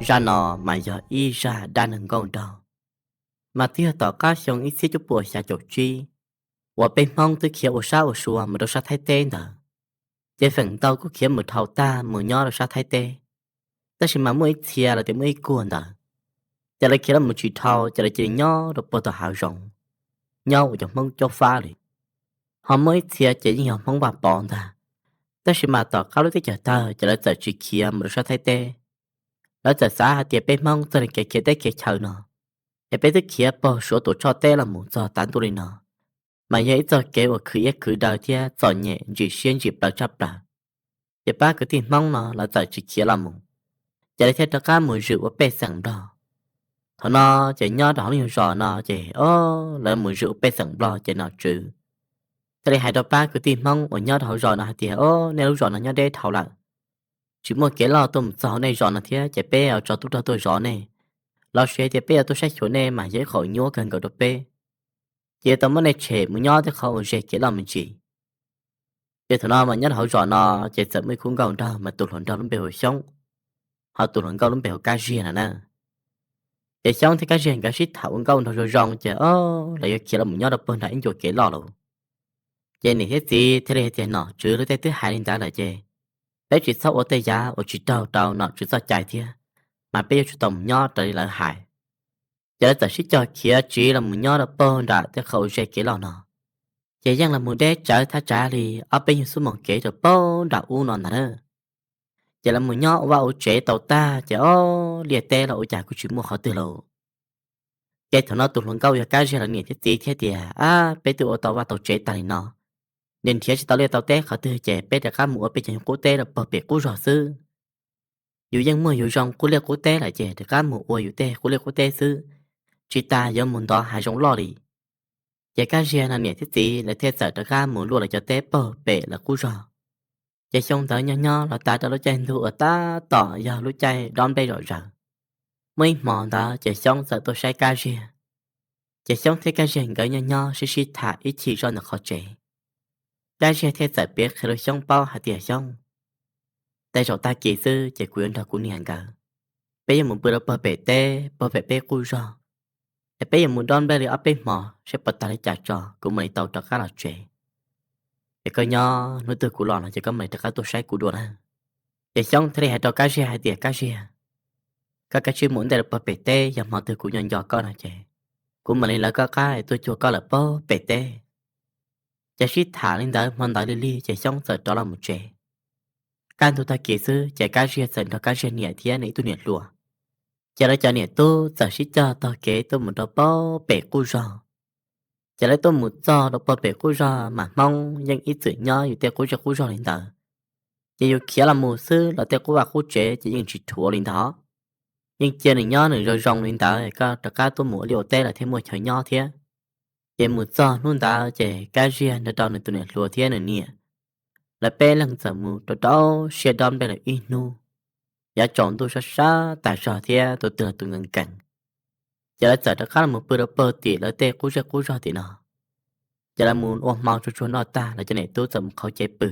Zaj no mas yog ib zaj dab neeg nkauj nraug, mas twb yog tom qab xyoo ib txhiab cuaj puas xya caum tsib uas peb Hmoob twb khiav ua sab ua sua mus rau sab Thaib teb ntawd. Ces feem ntau kuj khiav mus dhau tag mus nyob rau sab Thaib teb, tab sis mas muaj ib txhia los tias muaj ib kuag ntawd, ces lawv khiav los mus tsis dhau ces lawv cia li nyob rau puag tom hav zoov, nyob ua cov Hmoob caub fab li. Ho muaj ib txhia ces yeej yog Hmoob Vaj Pov ntag, tab sis mas tom qab lub teb chaws tawg ces lawv txawm tsis khiav mus rau sab Thaib teb. Lawv txawm xav hais tias peb Hmoob txoj kev khiav teb khiav chaw no, es peb twb khiav puag Suav Tuam Tshoj teb los mus txog tav ntuj li no, mas yog ib txoj kev uas khwv iab khwv daw thiab txom nyem ntsim siab ntsim plawv tshaj plaws. Ces pab kwv tij Hmoob no lawv txawm tsis khiav los mus, ces lawv thiaj rov qab mus zwm ua pej xeem Nplog. Thaum no ces nyob rau hauv lub zos no ces o, lawv mus zwm ua pej xeem Nplog ces nom tswv thiaj li hais rau pab kwv tij Hmoob uas nyob rau hauv zos no hais tias, o, nej lub zos no nyob deb dhau lawm, tsis muaj kev loj tuaj mus txog hauv nej zos no thiab, ces peb yuav tso tub rog tuaj zov nej, los sis tias peb yuav tuaj saib xyuas nej mas yog ib qho nyuaj kawg nkaus rau peb, ces yuav tau muab nej tshem mus nyob tej qhov uas ze kev loj me ntsis. Ces thaum no mas nyob rau hauv zos no ces txawm muaj ib khub nkauj nraug mas tus hluas nraug lub npe hu ua Xyoob, ho tus hluas nkauj lub npe hu ua Kab Ziag no na. Ces Xyoob thiab Kab Ziag nkawd sib tham ua nkauj nraug zoo zoo ces o, lawv yuav khiav los mus nyob rau puag nram ib ncua kev loj lawm. Ces niam thiab txiv thiaj li hais tias, nom tswv lawv tej twb hais li ntawd lawm ces peb tsis txhob ua tej yam uas tsis raug rau nom tswv txoj cai thiab, mas peb yuav tsum tau mus nyob raws li lawv hais. Ces lawv txawm sib cog khiav tsiv los mus nyob rau puag nram tej qhov uas ze kev loj no. Ces yeej los mus deb tsawv thaj tsav li ob peb nyuag xuab moos kev rau puag nram ub no ntag na. Ces lawv mus nyob ua vaj ua tsev tau tag ces o, liaj teb los ua cas kuj tsis muaj qhov twg lawm. Ces thaum no tus hluas nkauj yog Kab Ziag lawv niam thiab txiv thiaj tias, ab, peb twb ua tau vaj tau tsev tag li no, nrhiav tsis tau liaj tau teb qhov twg ces peb rov qab mus ua peb cov qub teb rau puag pem qub zog xwb. Yus yeej muaj yus zoo qub liaj qub teb lawm ces rov qab mus ua yus tej qub liaj qub teb xwb, tsis tas yuav mus ntov hav zoov loj li. Ces Kab Ziag no niam thiab txiv lawv thiaj txawm rov qab mus luaj lawv cov teb puag pem lawv qub zog. Ces xyoo ntawd nyob nyob los tas rau lub caij ntuj uas tab tom yog lub caij dob nplej zom zaws. Muaj ib hmo ntawd ces Xyoob txawm tuaj saib Kab Ziag. Ces Xyoob thiab Kab Ziag nkawd nyob nyob sib sib tham ib chim zoj ntawm qhov tsev. Kab Ziag thiaj txawm piav qhia rau Xyoob paub hais tias, Xyoob, tej zaum tag kis xwb ces kuv yuav nrog kuv niam nkawd, peb yuav mus pw rau puag pem teb puag pem peb qub zog, es peb yuav mus dob nplej li ob peb hmo saib puas tag li cas tso kuv mam li tau rov qab los tsev. Es koj nyob hnub twg kuv los no ces koj mam li rov qab tuaj saib kuv dua na. Ces Xyoob thiaj li hais rau Kab Ziag hais tias, Kab Ziag, koj kav tsij mus ntej rau puag pem teb, yog hmo twg kuv nco nco koj no ces kuv mam li lawv koj qab tuaj cuag koj lawm puag pem teb. Ces sib tham li ntawd hmo ntawd li lig ces Xyoob txawm rov los mus tsev. Kaj ntug tag kis xwb ces Kab Ziag txawm nrog Kab Ziag niam thiab nws ib tug niam hluas, ces lawv cov niam tub txawm sib cog taug kev tuaj mus rau puag pem qub zog. Ces lawv tuaj mus txog rau puag pem qub zog mas Hmoob yeej ib txwm nyob yus tej qub zej qub zog li ntawd. Ces yus khiav los mus xwb los tej qub vaj qub tsev ces yeej tsis dhuav li ntawd. Yeej cia nws nyob nws zoo zoo li ntawd, koj rov qab tuaj mus ua liaj ua teb los thiaj muaj chaw nyob thiab. Ces mus txog hnub ntawd ces Kab Ziag nrog rau nws tus niam hluas thiab nws niam, lawv peb leeg txawm mus rau rau siab dob nplej lawm ib hnub. Yav tsaus ntuj sab sab tas zog thiab tus twg los tus nkees nkees. Ces lawv txawm rov qab los mus pw rau puag tim lawv tej qub zej qub zog tim no. Ces lawv mus ua hmo tsuag tsuag noj tag lawv cov niam tub txawm mus qhauv cev pw,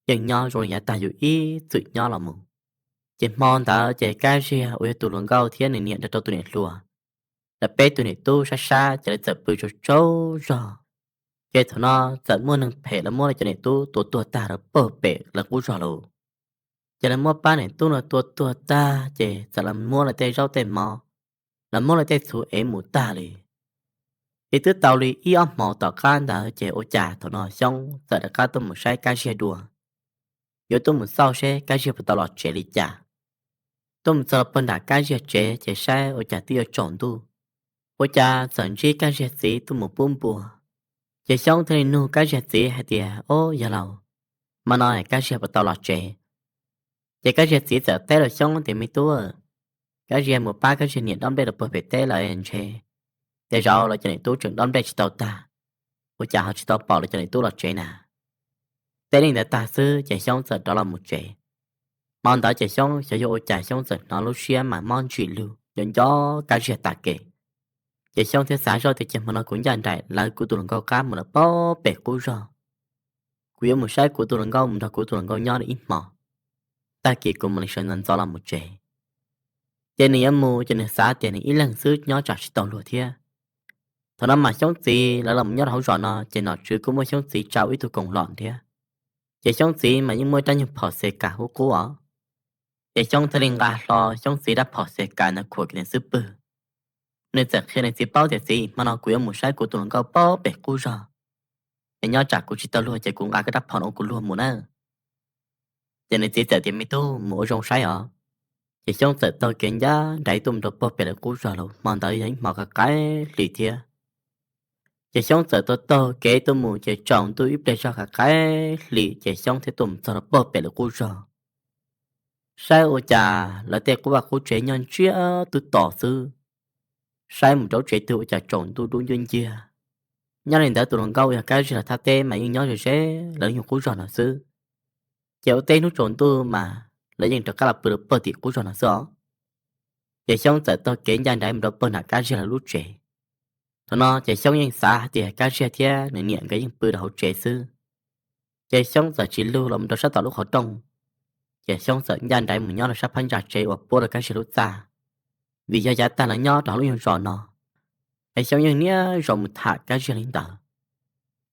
yeej nyob zoo li yav tag yus ib txwm nyob los mus. Ces hmo ntawd ces Kab Ziag uas yog tus hluas nkauj thiab nws niam nrog rau tus niam hluas, lawv peb tus niam tub sab sab ces lawv txawm pw tsaug tsaug zog. Ces thaum no txawm muaj neeg phem lawv muab lawv cov niam tub tua tuag tag rau puag pem lawv qub zog lawm. Ces lawv muab pab niam tub no tua tuag tag ces txawm lawv muab lawv tej zaub tej mov, lawv muab lawv tej txhuv ev mus tag li. Ces twb tau li ib ob hmos tom qab ntawd ces ua cas thaum no Xyoob txawm rov qab tuaj mus saib Kab Ziag dua, yuav tuaj mus xauj seb Kab Ziag puas tau los tsev li cas. Tuaj mus txog rau puag nram Kab Ziag tsev ces saib ua cas twb yuav tsaus ntuj, ua cas txawm ntsib Kab Ziag txiv tuaj mus pub npua. Ces Xyoob thiaj li nug Kab Ziag txiv hais tias, Ob, yawg laus, hmo no Kab Ziag puas tau los tsev? Ces Kab Ziag txiv txawm teb rau Xyoob tias, Me tub, Kab Ziag mus pab Kab Ziag niam dob nplej rau puag pem teb lawm ntshe, tej zaum lawv cov niam tub tseem dob nplej tsis tau tag, ua cas ho tsis tau pom lawv cov niam tub los tsev na. Teb li ntawd tag xwb ces Xyoob txawm rov los mus tsev. Hmo ntawd ces Xyoob xyov yuav ua cas Xyoob txawm hnov lub siab mas mob ntsim lug nco nco Kab Ziag tas kev. Ces Xyoob thiaj xav zoj tias, Ces hmo no kuv ncaj nraim lawv kuv tus hluas nkauj qab mus lawm puag pem qub zog, kuv yuav mus saib kuv tus hluas nkauj mus nrog kuv tus hluas nkauj nyob li ib hmo, tag kis kuv mam li sawv ntxov ntxov los mus tsev. Ces nws yuav mus ces nws xav tias nws ib leeg xwb nyob tsam tsis tau luag thiab. Thaum no mas Xyoob txiv lawv los nyob rau hauv zos no ces nom tswv kuj muab Xyoob txiv tsa ua ib tug koom lom thiab. Ces Xyoob txiv mas yeej muaj rab nyuag phom xes kas qub qub os. Ces Xyoob thiaj li nqa hlo Xyoob txiv rab phom xes kas ntawd khuam kiag nws xub pwg. Nws txawm qhia nws txiv paub tias, Txiv, hmo no kuv yuav mus saib kuv tus hluas nkauj pem qub zog, es nyob tsam kuv tsis tau luag ces kuv nqa koj rab phom no ua kuv luag mus nawb. Ces nws txiv txawm tias, Me tub, mus ua zoo saib os. Ces Xyoob txawm taug kev ncaj nraim tuaj mus rau puag pem lawv qub zog lawm, hmo ntawd yog ib hmo qaim qaim hli thiab. Ces Xyoob txawm taug taug kev tuaj mus ces tsaus ntuj ib pliag zog qaim qaim hli ces Xyoob thiaj tuaj mus txog rau puag pem lawv qub zog. Saib ua cas lawv tej qub vaj qub tsev nyob ntsiag twb to xwb. Saib mus rau tsev twg ua cas tsaus ntuj dub nciab nciag. Nyob li ntawd tus hluas nkauj yog Kab Ziag los thaj teb mas yeej nyob ze ze lawv nyuag qub zog no xwb. Ces ua teb hnub tsaus ntuj mas lawv yeej rov qab los pw rau puag tim qub zog no xwb os. Ces Xyoob txawm taug kev ncaj nraim mus rau puag nram Kab Ziag lawv lub tsev. Thaum no ces Xyoob yeej xav hais tias Kab Ziag thiab nws niam nkawd yeej pw rau hauv tsev xwb. Ces Xyoob txawm tsis lug los mus rau sab tom lub qhov rooj, ces Xyoob txawm ncaj nraim mus nyob rau sab phab ntsa tsev uas puab rau Kab Ziag lub txaj, vim yog yav tag lawv nyob rau hauv lub nyuag zos no, es Xyoob yeej niaj zaus mus tham Kab Ziag li ntawd.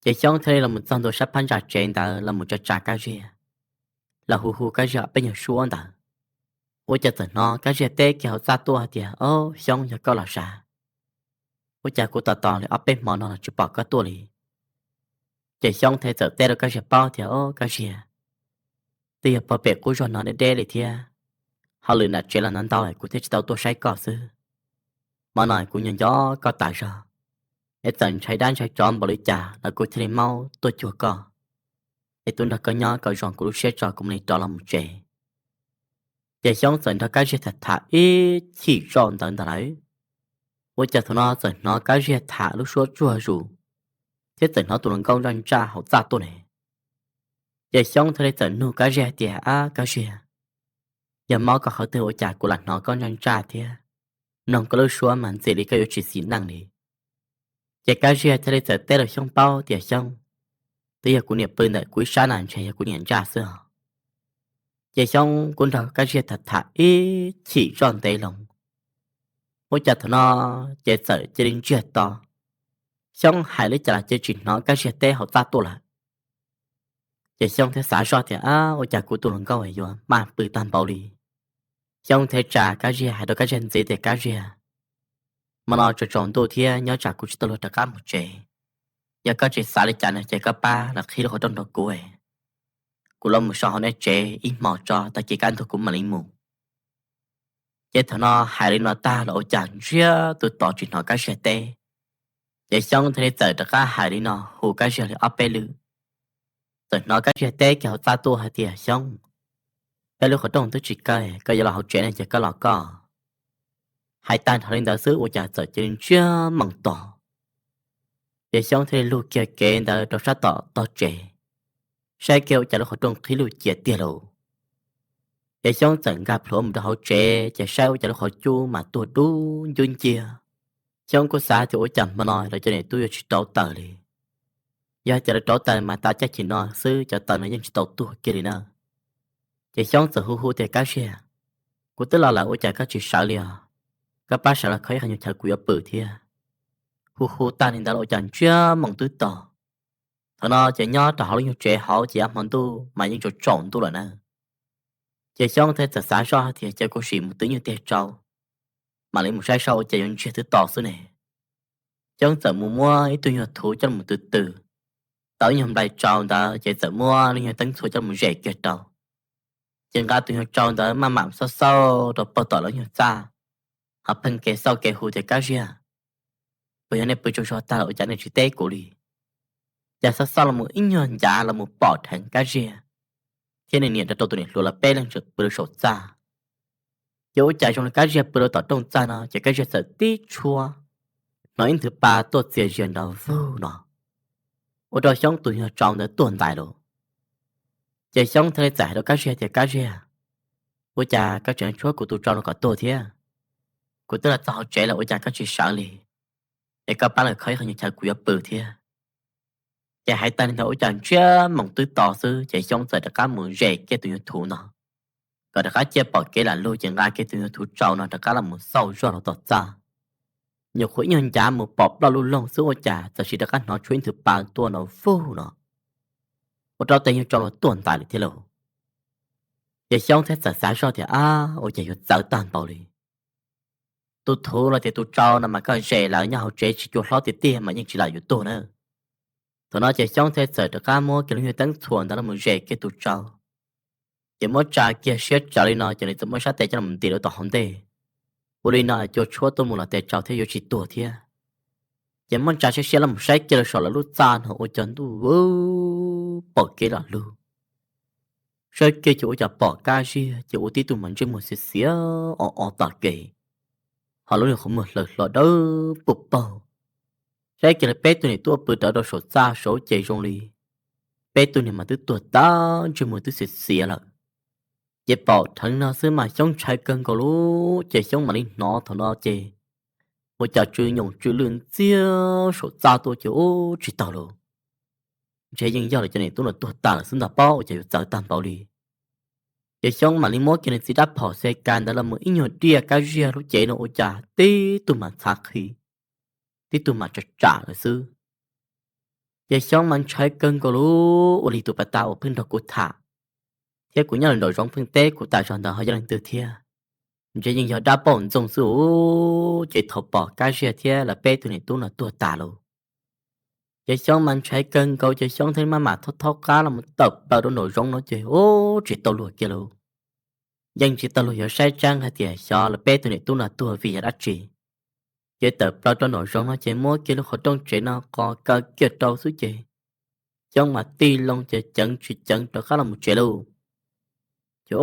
Ces Xyoob thiaj li los mus txog ntua sab phab ntsa tsev ntawd los mus tsa tsa Kab Ziag, los hu hu Kab Ziag ob peb nyuag suab ntawd. Ua cas txawm hnov Kab Ziag teb kiag hauv txaj tuaj hais tias, Ob, Xyoob, yog koj los sav? Ua cas kuv tos tos li ob peb hmo no los tsis pom koj tuaj li? Ces Xyoob thiaj txawm teb rau Kab Ziag paub tias, Ob, Kab Ziag, twb yog puag pem qub zog no deb deb li thiab, hauj lwm nram tsev los ntau ntau kuv thiaj tsis tau tuaj saib koj xwb. Hmo no kuv nco nco koj tas zog, es txawm ntshai dab ntshai tsov npaum li cas los kuv thiaj li maub tuaj cuag koj, es tuaj nrog koj nyob kom zoo kuv lub siab tso kuv mam li rov los mus tsev. Ces Xyoob txawm nrog Kab Ziag tham tham ib chim zoj ntawd ntag lawm, ua cas thaum no txawm hnov Kab Ziag tham lub suab tsuag zus, thiab txawm hnov tus hluas nkauj ntsaj ntsaj hauv txaj tuaj ne. Ces Xyoob thiaj li txawm nug Kab Ziag tias, Ab, Kab Ziag, yog mob koj qhov twg ua cas kuv lam hnov koj ntsaj ntsaj thiab, mloog koj lub suab mas ntxim li koj yuav tsis xis neej li? Ces Kab Ziag thiaj li txawm teb rau Xyoob paub tias, Xyoob, twb yog kuv niam pw ntawm kuv ib sab na, ntshe yog kuv niam ntsaj xwb os. Ces Xyoob kuj nrog Kab Ziag tham tham ib chim zoj ntev loo, ua cas thaum no ces txawm cia li ntsiag to. Xyoob hais li cas los cia li tsis hnov Kab Ziag teb hauv txaj tuaj lawm. Ces Xyoob thiaj xav zoj tias, Ab, ua cas kuv tus hluas nkauj yuav maj pw tag npaum li? Xyoob thiaj tsa Kab Ziag hais rau Kab Ziag ntxiv tias, Kab Ziag, hmo no tsaus tsaus ntuj thiab nyob tsam kuv tsis tau luag rov qab mus tsev. Yog koj tsis xav li cas no ces koj pab los qhib lub qhov rooj rau kuv, kuv los mus so hauv nej tsev ib hmos tso, tag kis kaj ntug kuv mam li mus. Ces thaum no hais li no tag los ua cas ntsiag twb to tsis hnov Kab Ziag teb. Ces Xyoob thiaj li txawm rov qab hais li no hu Kab Ziag li ob peb lwm, txawm hnov Kab Ziag teb kiag hauv txaj tuaj hais tias, Xyoob, peb lub qhov rooj twb tsis kaw, koj yuav los hauv tsev no ces koj los koj. Hais tag nrho li ntawd xwb ua cas txawm cia li ntsiag moos to. Ces Xyoob thiaj li lug kiag kev ntawd rau sab tom tog tsev, saib kiag ua cas lub qhov rooj qhib lug cia tiag lauj. Ces Xyoob txawm nkag plhuav mus rau hauv tsev ces saib ua cas lub qhov cub mas tuag dub ncub nciag. Xyoob kuj xav tias ua cas hmo no lawv cov niam tub yuav tsis rauv taws li. Yog hais tias lawv rauv taws mas tav caij chim no xwb cov taws no yeej tsis tau tuag kiag li na. Ces Xyoob txawm hu hu tias, Kab Ziag, kuv twb los lawm ua cas koj tsis sawv li os? Koj pab sawv los kho ib qho nyuag chaw kuv yuav pw thiab. Hu hu tag li ntawd los ua cas ntsiag moos twb to. Thaum no ces nyob rau hauv lub nyuag tsev hauv ces yav hmo ntuj mas yeej tsaus tsaus ntuj lawm na. Ces Xyoob thiaj txawm xav zoj hais tias cia kuv sim mus twv nyuag teg tsau, mam li mus saib seb ua cas yuav ntsiag twb to xwb ne. Xyoob txawm mus muab ib tug nyuag thuv coj los twv twv, tau ib nyuag nplai tsau ntawd ces txawm muab lub nyuag teeb txhua coj los zes kiag rau. Ces nqa tus nyuag tsau ntawd maj mam xauj xauj rau puag tom lub nyuag txaj, ho pheej kev xauj kev hu tias, Kab Ziag, puas yog nej pw tsaug zog tag los ua cas nej tsis teb kuv li? Cas xauj xauj los mus ib nyuag ncav los mus pom dheev Kab Ziag thiab nws niam rau rau tus niam hluas lawv peb leeg tseem pw rau saum txaj. Ces ua cas zoo li Kab Ziag pw rau tom rooj txaj no ces Kab Ziag txawm tib tshuab, hnov ib nthwv pa tuaj txias zias nrov vug no, ua rau Xyoob tus nyuag tsau ntawd tuag ntais lawm. Ces Xyoob thiaj li txawm hais rau Kab Ziag tias, Kab Ziag, ua cas koj tseem tshuab kuv tus tsau no kom tuag thiab? Kuv twb los txog hauv tsev lawm ua cas koj tsis sawv li? Es koj pab los kho ib qho nyuag chaw kuv yuav pw thiab. Ces hais tag li ntawd ua cas ntsiag moos twb to xwb ces Xyoob txawm rov qab mus zes kiag tus nyuag thuv ntawd, Lawv rov qab cia pom kev lam lug ces nqa kiag tus nyuag thuv tsau no rov qab los mus xauj zog rau tom txaj. Nyuam qhuav ib nyuag ncav mus pom plaub lub loog xwb ua cas txawm sis rov qab hnov tshuav ib tug pav tua nrov vog no, ua rau tes nyuag tsau los tuaj ntais lawm thiab lauj. Ces Xyoob thiaj txawm xav zog tias, ab, ua cas yuav txawv tag npaum li. Tus thuv los tias tus tsau no mas koj zes lawm nyob hauv tsev tsis cua hlob tiag tiag mas yeej tsis lam yuav tuag na. Thaum no ces Xyoob thiaj txawm rov qab muab kiag lub nyuag teeb txhuam ntawd los mus zes kiag tus tsau, ces muab tsa kiag siab tsawv li no ces nws txawm muab sab tes coj los ntim rau tom hauv ntej. Ua li no cua tshuab tuaj mus los tes tsau thiab yuav tsis tuag thiab. Ces muab tsa siab siab los mus saib kiag rau saum lawv lub txaj no ua cas ntuj pom kev lam lug. Saib kiag ces ua cas pom Kab Ziag ces ua tib tug mas ntsej muag xiav xiav o o tom kev, ho lub niag qhov muag hlaws hlo dawb paug paug. Saib kiag lawv peb tug niam tub pw rawv rau saum txaj saud ces zoo li peb tug niag mas twb tuag tag ntsej muag twb xiav xiav lawm. Ces pom dheev no xwb mas Xyoob ntshai kawg nkaus li, ces Xyoob mam li hnov thaum no ces ua cas tsw nyoos tsw lwj ntxiag saum txaj tuaj ces ub tsis taus lauj. Ntshe yeej yog lawv cov niam tub no tuag tas lawm xwb ntag pob, ua cas yuav txawv tag npaum li. Ces Xyoob mam li muab kiag nws txiv rab phom xes kas ntawd los mus ib nyuag diaj Kab Ziag lub cev no ua cas tib tug mas txhav qhi, tib tug mas tsam tsam lawm xwb. Ces Xyoob mas ntshai kawg nkaus li, ua li tus pas tas uas pheej nrog kuv tham thiab kuv nyob lawm nraum zoov pheej teb kuv tas zog ntawd ho yog leej twg thiab, ntshe yeej yog dab poj ntxoog xwb ub. Ces thaum pom Kab Ziag thiab lawv peb tug niam tub no tuag tas lauj, ces Xyoob mas ntshai kawg nkaus ces Xyoob thiaj maj mam thaub thaub qab los mus tawm plaws rau nraum zoov no ces ub tsis tau luag kiag lauj. Yeej tsis tau luag yuav saib tseeb hais tias xyov lawv peb tug niam tub no tuag vim yog dab tsi. Ces tawm plaws rau nraum zoov no ces muab kiag lub qhov rooj tsev no qos kaw kiag rau xwb ces Xyoob mas tig loo ces ceev tsis ceev rov qab los mus tsev lauj. Ces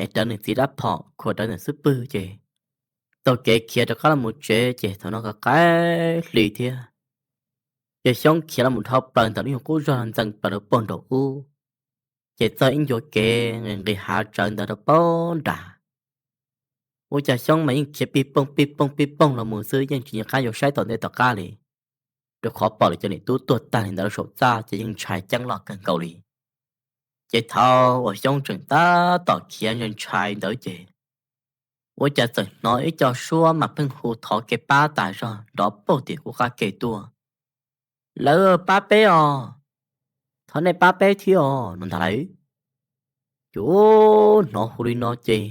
es rawv nws txiv rab phom khuam rawv ntawm xub pwg ces taug kev khiav rov qab los mus tsev ces thaum no qaib hli thiab. Ces Xyoob khiav los mus dhau plaws ntawm lub nyuag qub zog ntxeev plaws rau pem nraum ub, ces txog ib ncua kev nqis nqis hav tsawv ntawd rau pem nrad. Ua cas Xyoob mas yeej khiav pij pooj pij pooj pij pooj los mus xwb yeej tsis nco qab yuav saib tom ntej tom qab li, rau qhov pom lawv cov niam tub tuag tag li ntawd rau saum txaj ces yeej ntshai ceeb loj kawg nkaus li. Ces thaum uas Xyoob tseem tab tom khiav ntshai ntshai ntawd ces ua cas txawm hnov ib co suab mas pheej hu thov kev pab tas zog nrov pauj tim qub qab ke tuaj. Lawv pab peb os, thov nej pab peb thiab os no ntag lauj. Ces hnov hu li no ces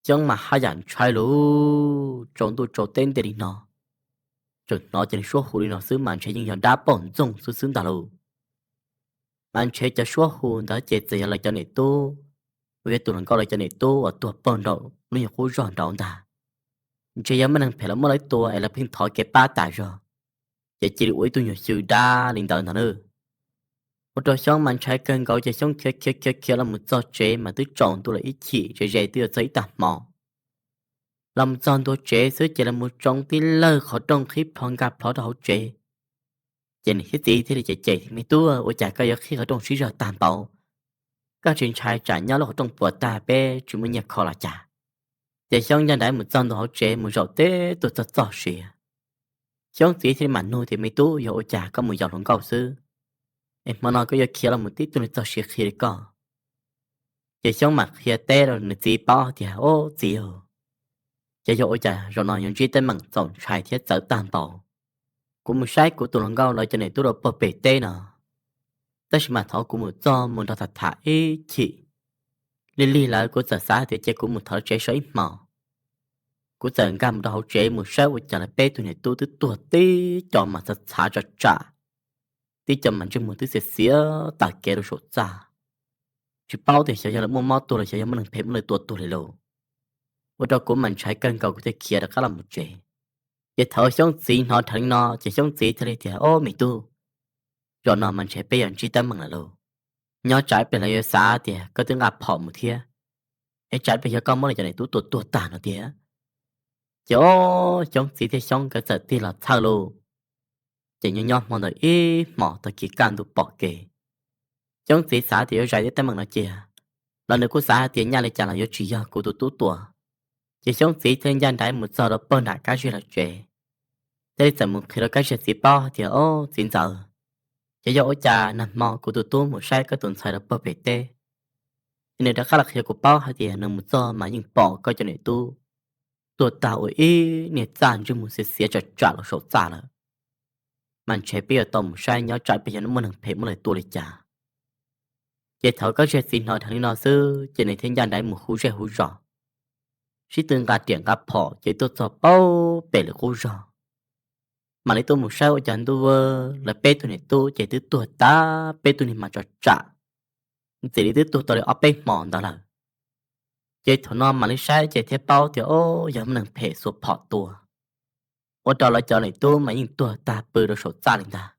Xyoob mas haj yam ntshai lauj, tsaus ntuj tsaus teb nti li no, tseem hnov cov suab hu li no xwb mas ntshe yeej yog dab poj ntxoog xwb xwb ntag lauj. Mas ntshe cov suab hu ntawd ces txawm yog lawv cov niam tub, uas yog tus hluas nkauj lawv cov niam tub uas tuag pem nraum lub nyuag qub zog nraud ntag. Ntshe yog muaj neeg phem los muab lawv tua es lawv pheej thov kev pab tas zog, ces cia li ua ib tug nyuag xyw dab li ntawd ntag nawb. Ua rau Xyoob mas ntshai kawg nkaus ces Xyoob khiav khiav khiav khiav los mus txog tsev mas twb tsaus ntuj lawm ib chim ze ze twb yuav txog ib tag hmo. Los mus txog ntua tsev xwb ces los mus tsoo tib lawg qhov rooj qhib plho nkag plho rau hauv tsev. Ces niam thiab txiv thiaj li cem cem, Me tub, ua cas koj yuav qhib qhov rooj sib zog tag npaum? Koj tsis ntshai tsam nyob lub qhov rooj puas tag peb tsis muaj nyiaj kho los cas? Ces Xyoob ncaj nraim mus txog ntua hauv tsev mus zaum tib tug txog txog siav. Xyoob txiv thiaj li mam nug tias, Me tub, yog ua cas koj mus yaum hluas nkauj xwb, es hmo no koj yuav khiav los mus tib tug neeg txog siav qhia li koj? Ces Xyoob mam qhia teb rau nws txiv paub tias, Ob txiv, ces yog ua cas zaum no yuav ntsib teeb meem txaus ntshai thiab txawv tag npaum. Kuv mus saib kuv tus hluas nkauj lawv cov niam tub rau puag pem teb no, tab sis mas thaum kuv mus txog mus nrog tham tham ib chim, lig lig lawm kuv txawm xav tias cia kuv mus thov tsev so ib hmos. Kuv txawm nkag mus rau hauv tsev mus saib ua cas lawv peb tug niam tub twb tuag tib co mas txhav txhav tsam tsam, tib co mas ntsej muag twb xiav xiav tas kev rau saum txaj. Tsis paub tias xyov yog lawv muaj mob tuag los xyov yog muaj neeg phem muab lawv tua tuag li lauj. Ua rau kuv mas ntshai kawg nkaus kuv thiaj khiav rov qab los mus tsev. Ces thaum Xyoob txiv hnov dheev no ces Xyoob txiv thiaj li tias, Ob me tub, zaum no mas ntshe peb yuav ntsib teeb meem lawm lauj. Nyob tsam ib pliag lawv yuav xav tias koj twb nqa phom mus thiab, es tsam ib pliag yog koj muab lawv cov niam tub tua tuag tag no tiag. Ces ob Xyoob txiv thiab Xyoob nkawd txawm tig los txhawj lauj. Ces nyob nyob hmo ntawd ib hmos tag kis kaj ntug pom kev, Xyoob txiv xav tias yuav zais tej teeb meem no cia, los nws kuj xav hais tias nyaj li cas los yuav tsis yog kuv tus tub tua. Ces Xyoob txiv thiaj li ncaj nraim mus txog rau pawg nram Kab Ziag lawv tsev, thiaj li txawm mus qhia rau Kab Ziag txiv paub hais tias, Ob txiv ntxawm, ces yog ua cas nag hmo kuv tus tub mus saib koj tus ntxhais rau pawg pem teb, Nws rov qab los qhia kuv paub hais tias nws mus txog mas yeej pom koj cov niam tub tuag tag ua ib niag txaj ntsej muag xiav xiav tsam tsam los saum txaj lawm. Mas ntshe peb yuav tau mus saib nyob tsam peb yog muaj neeg phem muab lawv tua li cas. Ces thaum Kab Ziag txiv hnov dheev li no xwb ces nws thiaj ncaj nraim mus hub zej hub zos, sib tw nqa riam nqa phom ces tuaj txog paub pem lawv qub zos. Mam li tuaj mus saib ua cas ntuj, lawv peb tug niam tub ces twb tuag tag, peb tug niag mas tsam tsam, ntxim li twb tuag tau li ob peb hmo ntawd lawm. Ces thaum no mam li saib ces thiaj paub tias o, yog muaj neeg phem xuas phom tua, ua rau lawv cov niam tub mas yeej tuag tag pw rau saum txaj li ntag.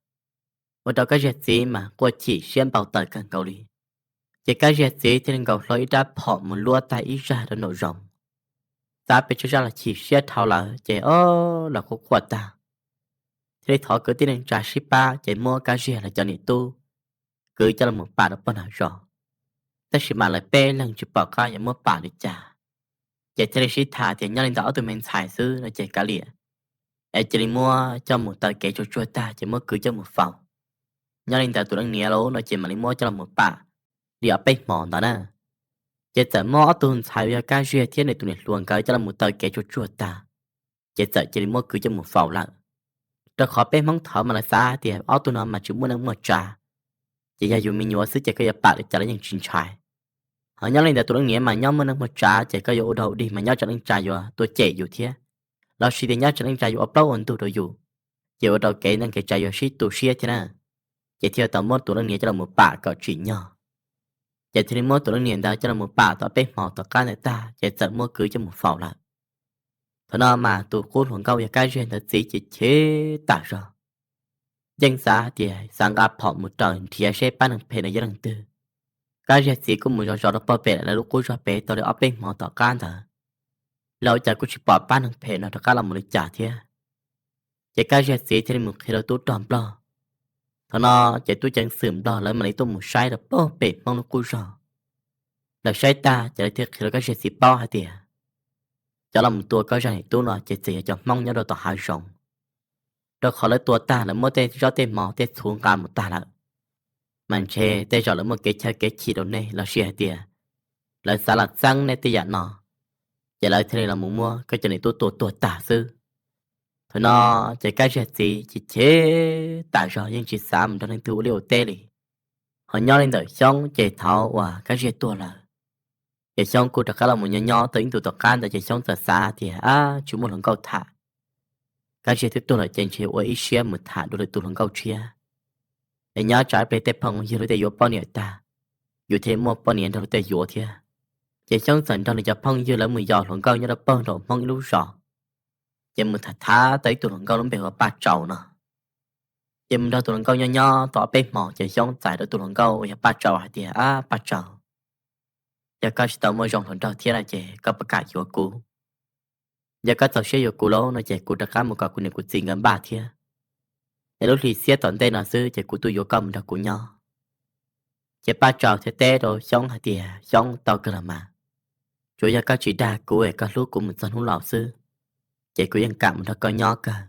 Ua rau Kab Ziag txiv mas quaj chim siab npau taws kawg nkaus li. Ces Kab Ziag txiv thiaj li nkaus hlo ib rab phom mus luab tag ib zaj rau nraum zoov, txav pes tsawg zaj los chim siab dhau lawm ces o, los quaj quaj tag, thiaj li thov kwv tij neej tsa sib pab ces muab Kab Ziag lawv cov niam tub kwv coj los pam rau pem nram zos. Tab sis mas lawv peb leeg tsis pom qab yuav muab pam li cas, ces thiaj li sib tham tias nyob li ntawd ob tug me ntxhais xwb no ces kav liam, es cia li muab coj mus taw kev tsuag tsuag tag ces muab kwv coj mus faus. Nyob li ntawd tus leej niam los no ces mam li muab coj los pam li ob peb hmo ntawd na. Ces txawm muab ob tug ntxhais uas yog Kab Ziag thiab nws tus niam hluas nkawd coj los taw kev tsuag tsuag tag, ces txawm cia li muab kwv coj mus faus lawm. Rau qhov peb Hmoob thaud mas lawv xav tias ob tug no mas tsis muaj neej muaj tsav, ces yog yus me nyuam xwb ces koj yuav pam li cas los yeej tsis ntshai. Ho nyob li ntawd tus leej niam mas nyob muaj neej muaj tsav ces koj yuav ua dog dig mas nyob tsev neej tsa yuav tuaj cem yus thiab, los sis tias nyob tsev neej tsa yuav ua plaub ua ntug rau yus, ces ua rau kev neej kev tsav yuav sib tu siab thiab na. Ces thiaj tau muab tus leej niam coj los pam kom tsim nyog. Ces thiaj li muab tus leej niam ntawd coj los pam tau peb hmo tom qab ntawd tag ces txawm muab kwv coj mus faus lawm. Thaum no mas tus qub hluas nkauj yog Kab Ziag ntawd txiv ces chim tas zog, yeej xav tias xav nqa phom mus raws nrhiav seb pab neeg phem no yog leej twg. Kab Ziag txiv kuj mus zov zov rau pem lawv lub qub zos pem tau li ob peb hmo tom qab ntawd, los ua cas kuj tsis pom pab neeg phem no rov qab los mus li cas thiab. Ces Kab Ziag txiv thiaj li mus qhia rau tub rog Nplog. Thaum no ces tub ceev xwm Nplog lawv mam li tuaj mus saib rau pem Hmoob lub qub zos. Lawv saib tag ces lawv thiaj qhia rau Kab Ziag txiv paub hais tias cov los mus tua koj zaj niam tub no ces txawm yog cov Hmoob nyob rau tom hav zoov, rau qhov lawv tua tag lawv muab tej zaub tej mov tej txhuv nqa mus tag lawm. Mas ntshe tej zaum lawv muaj kev chaw kev chim rau nej los sis hais tias lawv xav los txeeb nej tej yam no, ces lawv thiaj li los mus muab koj cov niam tub tua tuag tag xwb. Thaum no ces Kab Ziag txiv chim chim tas zog yeej tsis xav mus nrog leej twg ua liaj ua teb li. Ho nyob li ntawm Xyoob ces thaum uas Kab Ziag tuag lawm, ces Xyoob kuj rov qab los mus nyob nyob tau ib ntus tom qab ntawd ces Xyoob txawm xav tias ab tsis muaj hluas nkauj tham, Kab Ziag twb tuag lawm ces ntshe ua ib siab mus tham dua lwm tus hluas nkauj tshiab, es nyob tsam ib pliag tej phooj ywg lub tej yuav poj niam tag, yus thiaj li muaj poj niam nrog lub tej yuav thiab. Ces Xyoob txawm nrog nws cov phooj ywg lawv mus yos hluas nkauj nyob rau pem nraum Hmoob ib lub zos, ces mus tham tham tau ib tug hluas nkauj lub npe hu ua Paj Tsau no. Ces mus nrog tus hluas nkauj nyob nyob tau ob peb hmo ces Xyoob txais rau tus hluas nkauj uas yog Paj Tsau hais tias ab Paj Tsau, yog koj tsis tau muaj zoo hluas nraug thiab no ces koj puas kam yuav kuv? Yog koj txaus siab yuav kuv lawm no ces kuv rov qab mus kom kuv niam kuv txiv nkawd npaj thiab, es lub hli xiab tom ntej no xwb ces kuv tuaj yuav koj mus nrog kuv nyob. Ces Paj Tsau thiaj teb rau Xyoob hais tias Xyoob, tau kawg los mas, tsuas yog koj tsis dag kuv es koj hlub kuv mus txog hnub laus xwb, ces kuv yeej kam mus nrog koj nyob kawg.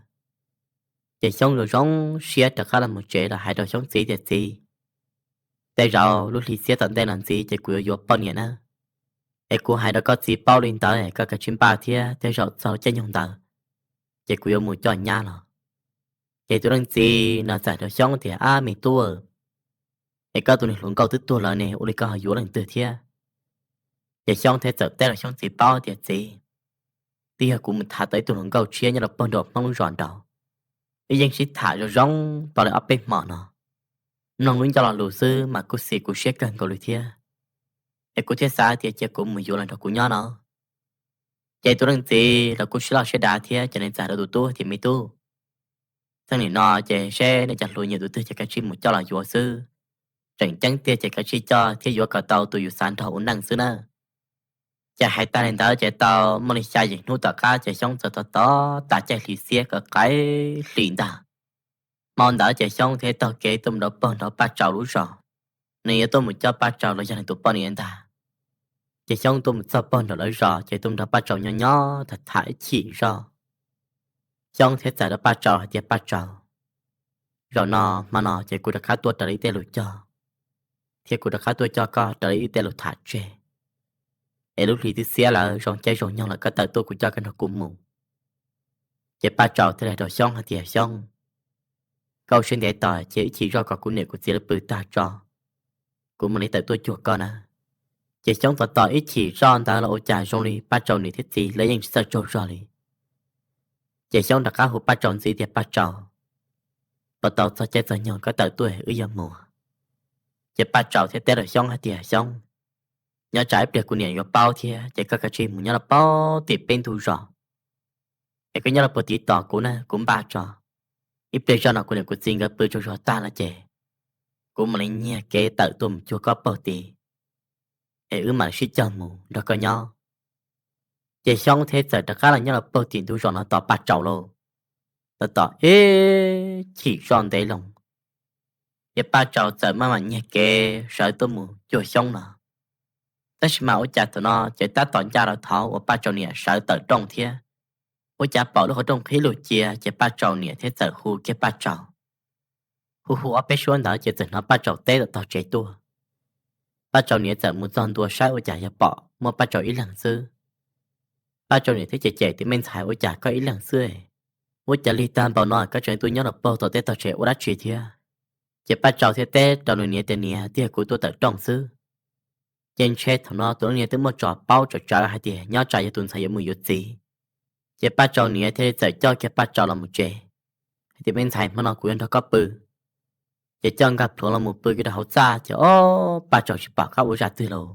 Ces Xyoob zoo zoo siab rov qab los mus tsev los hais rau Xyoob txiv tias txiv, tej zaum lub hli xiab tom ntej no ntxiv ces kuv yuav yuav poj niam na. Es kuv hais rau koj txiv paub li ntawd es koj kav tsij npaj thiab tej zaum txog caij nyoog ntawd ces kuv yuav mus coj nyab los. Ces tus leej txiv no txais rau Xyoob tias ab me tub, es koj tus niag hluas nkauj twb tuag lawm ne ua li koj ho yuav leej twg thiab? Ces Xyoob thiaj txawm teb rau Xyoob txiv paub tias txiv, twb yog kuv mus tham tau ib tug hluas nkauj tshiab nyob rau pem nraum Hmoob lub zos nraud, wb yeej sib tham zoo zoo tau li ob peb hmo no, mloog lub ncauj lo lus xwb mas kuj xis kuv siab kawg nkaus li thiab. Es kuv thiaj xav tias cia kuv mus yuav los nrog kuv nyob no. Ces tus leej txiv los kuj siab loj siab dav thiab ces nws txais rau tus tub tias me tub, txheej nim no ces seb nej cov hluas nyiam tus twg ces kav tsij mus coj los yuav xwb. Tseem ceeb tiag ces kav tsij coj thiab yuav kom tau tus yus xav nrog ua neej xwb na. Ces hais tag li ntawd ces tau muaj li xya yim hnub tom qab ces Xyoob txawm tos tos tas caij hli xiab kom qaim hli ntag. Hmo ntawd ces Xyoob thiaj taug kev tuaj mus rau pem nraum Paj Tsau lub zos, nws yuav tuaj mus coj Paj Tsau los yog nws tus poj niam ntag. Ces Xyoob tuaj mus txog pem nraum lawv zos ces tuaj mus nrog Paj Tsau nyob nyob tham tham ib chim zog. Xyoob thiaj txais rau Paj Tsau hais tias Paj Tsau, zaum no hmo no ces kuv rov qab tuaj raws li wb tej lus cog, thiab kuv rov qab tuaj coj koj raws li wb tej lus tham tseg. es lub hli twb xiab lawm, zoo caij zoo nyoog lawm, koj tawm tuaj kuv coj koj nrog kuv mus. Ces Paj Tsau thiaj li hais rau Xyoob hais tias, Xyoob, koj ua siab ntev tos, cia ib chim zoj kom kuv niam kuv txiv lawv pw tag tso, kuv mam li tawm tuaj cuag koj na. Ces Xyoob tos tos ib chim zoj ntawd los ua cas zoo li Paj Tsau niam thiab txiv lawv yeej tsis txawj tsaug zog li. Ces Xyoob rov qab hu Paj Tsau ntxiv tias, Paj Tsau, puas tau txog caij txog nyoog koj tawm tuaj wb yuav mus? Ces Paj Tsau thiaj teb rau Xyoob hais tias, Xyoob, nyob tsam ib pliag kuv niam yuav paub thiab, ces koj kav tsij mus nyob rau pem tim peb ntug zos, es koj nyob rau puag tim tos kuv na, kuv npaj tso. Ib pliag zoj no kuv niam kuv txiv nkawd pw tsaug zog tag lawm ces kuv mam li nyiag kev tawm tuaj mus cuag koj puag tim, es wb mam li sib cog mus nrog koj nyob. Ces Xyoob thiaj txawm rov qab los nyob rau puag tim ntug zos no tos Paj Tsau lauj. Tos tos ib chim zoj ntev loo, ces Paj Tsau txawm maj mam nyiag kev sawv tuaj mus cuag Xyoob no. Tab sis mas ua cas thaum no ces tab tom ncaj rau thaum uas Paj Tsau niam sawv tawm rooj thiab, ua cas pom lub qhov rooj qhib lug cia, ces Paj Tsau niam thiaj txawm hu kiag Paj Tsau. Hu hu ob peb suab ntawd ces txawm hnov Paj Tsau teb tom tog tsev tuaj. Paj Tsau niam txawm mus txog ntua saib ua cas yog pom muaj Paj Tsau ib leeg xwb. Paj Tsau niam thiaj cem cem tias, Me ntxhais, ua cas koj ib leeg xwb? Ua cas lig tag npaum no koj tseem tuaj nyob rau puag tom tej tog tsev ua dab tsi thiab? Ces Paj Tsau thiaj teb rau nws niam tias, Niam, twb yog kuv tuaj tawm rooj xwb. Ces ntshe thaum no tus leej niam twb muaj tso paub tsawv tsawv hais tias nyob tsam yog tus ntxhais yuav mus yuav txiv. Ces Paj Tsau niam thiaj li txawm coj kiag Paj Tsau los mus tsev, hais tias, Me ntxhais, hmo no kuv yuav nrog koj pw. Ces coj nkag plhuav los mus pw kiag rau hauv txaj ces ob Paj Tsau tsis pom qab ua zaj twg lauj.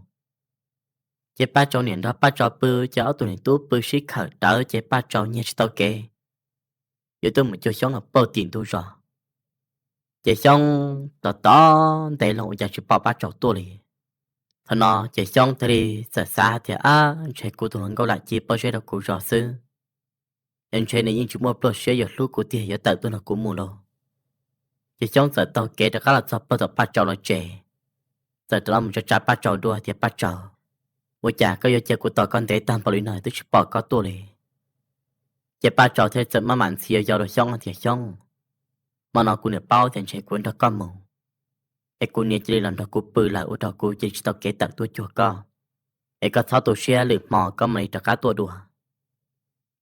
Ces Paj Tsau niam nrog Paj Tsau pw, ces ob tug niam tub pw sib khawm rawv ces Paj Tsau nyiag tsis tau kev, yuav tuaj mus cuag Xyoob los puag tim ntug zos. Ces Xyoob tos tos ntev loo ua cas tsis pom Paj Tsau tuaj li. Thaum no ces Xyoob thiaj li txawm xav tias, Ab, ntshe kuv tus hluas nkauj lam ci pob zeb rau kuv zos xwb, es ntshe nws yeej tsis muaj pluag siab yuav hlub kuv tiag yuav tawm tuaj nrog kuv mus lauj. Ces Xyoob txawm taug kev rov qab los txog puag tom Paj Tsau lawv tsev, txawm rov los mus tsa tsa Paj Tsau dua tias, Paj Tsau, ua cas koj yuav cia kuv tos koj ntev tag npaum li no twb tsis pom koj tuaj li? Ces Paj Tsau thiaj li txawm maj mam ntxhi yau yau rau Xyoob tias, Xyoob, hmo no kuv niam paub tias ntshe kuv nrog koj mus, es kuv niam cia li los nrog kuv pw lawm ua rau kuv cia li tsis tau kev tawm tuaj cuag koj, es koj txhob tu siab, lwm hmo koj mam li rov qab tuaj dua.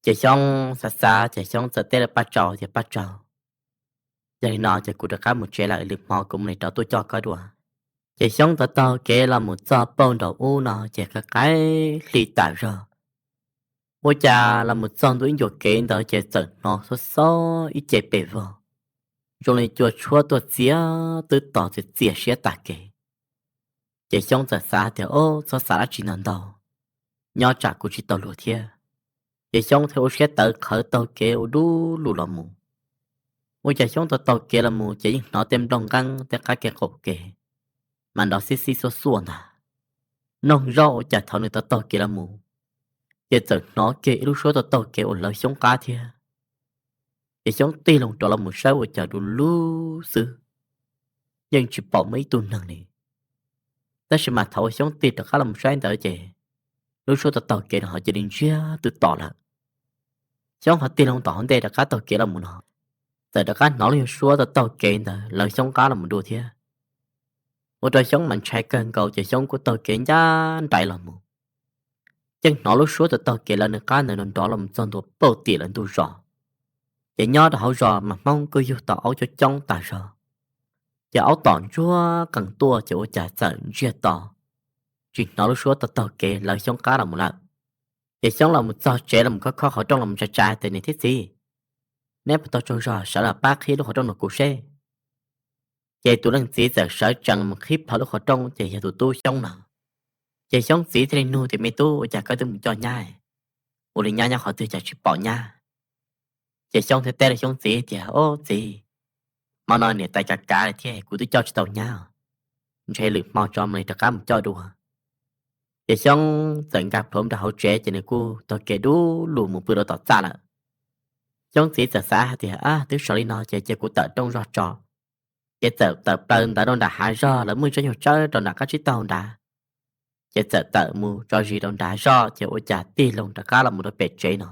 Ces Xyoob xav xav ces Xyoob txawm teb rau Paj Tsau tias, Paj Tsau, yog li no ces kuv rov qab mus tsev lawm, lwm hmo kuv mam li rov tuaj coj koj dua. Ces Xyoob taug taug kev los mus txog puag nraum ub no ces qaim qaim hli tas zog. Ua cas los mus txog ntua ib ncua kev ntawd ces txawm hnov xob xob ib ce pes vog, zoo li cua tshuab tuaj txiav twb tos txias txias siab tas kev. Ces Xyoob txawm xav tias, Ob, txhob xav dab tsi ntau ntau, nyob tsam kuv tsis tau luag thiab. Ces Xyoob thiaj ua siab tawv qhawv taug kev ua dub lug los mus. Ua cas Xyoob taug taug kev los mus ces yeej hnov tej nplooj nqeeb tej qab kev qaum kev mas nrov xib xib xuaj xuaj ntag. Noog zoj ua cas thaum nws taug taug kev los mus ces txawm hnov kiag ib lub suab taug taug kev uas lawv Xyoob qab thiab. Ces Xyoob tig loo rov los mus saib ua cas du lug xwb, yeej tsis pom muaj ib tug neeg li. Tab sis mas thaum uas Xyoob tig rov qab los mus saib ntawd ces lub suab taug taug kev no ho cia li ntsiag twb to lawm. Xyoob ho tig loo tom hauv ntej rov qab taug kev los mus no, txawm rov qab hnov lub suab taug taug kev ntawd lawv Xyoob qab los mus dua thiab. Ua rau Xyoob mas ntshai kawg nkaus ces Xyoob kuj taug kev ncaj nraim los mus. Yeej hnov lub suab taug taug kev lawv nws qab ntawd nrov nrov los mus txog ntua puag tim lawv ntug zos. Ces nyob rau hauv zos mas Hmoob kuj yug tau aub coob coob tas zog, ces aub tom ntsuag qees tuaj ces ua cas txawm ntsiag to, tsis hnov lub suab taug taug kev lawv Xyoob qab los mus lawm. Ces Xyoob los mus txog tsev los mus khob khob qhov rooj los mus tsa tsa tias, Niam thiab txiv, neb puas tau tsaug zog sawv los pab qhib lub qhov rooj rau kuv seb? Ces tus leej txiv txawm sawv tsees los mus qhib plho lub qhov rooj ces yog tus tub Xyoob no. Ces Xyoob txiv thiaj li nug tias, Me tub, ua cas koj twb mus coj nyab, ua li nyab nyob qhov twg cas tsis pom nyab? Ces Xyoob thiaj teb rau Xyoob txiv tias, Ob txiv, hmo no niam tais kav kav li thiab kuv twb coj tsis tau nyab, ntshe lwm hmo tso mam li rov qab mus coj dua. Ces Xyoob txawm nkag plhuav rau hauv tsev ces nws kuj taug kev dub lug mus pw rau tom txaj lawm. Xyoob txiv txawm xav hais tias, Ab, twb sawv li no ces cia kuv tawm rooj zog tso. Ces txawm tawm plaws ntawd rau nram hav zog, lawv muaj tsob nyuag tsawb rau nram qab tsib taug nrad. Ces txawm tawm mus tso zis rau nrad zoj ces ua cas tig loo rov qab los mus rau pem tsev no.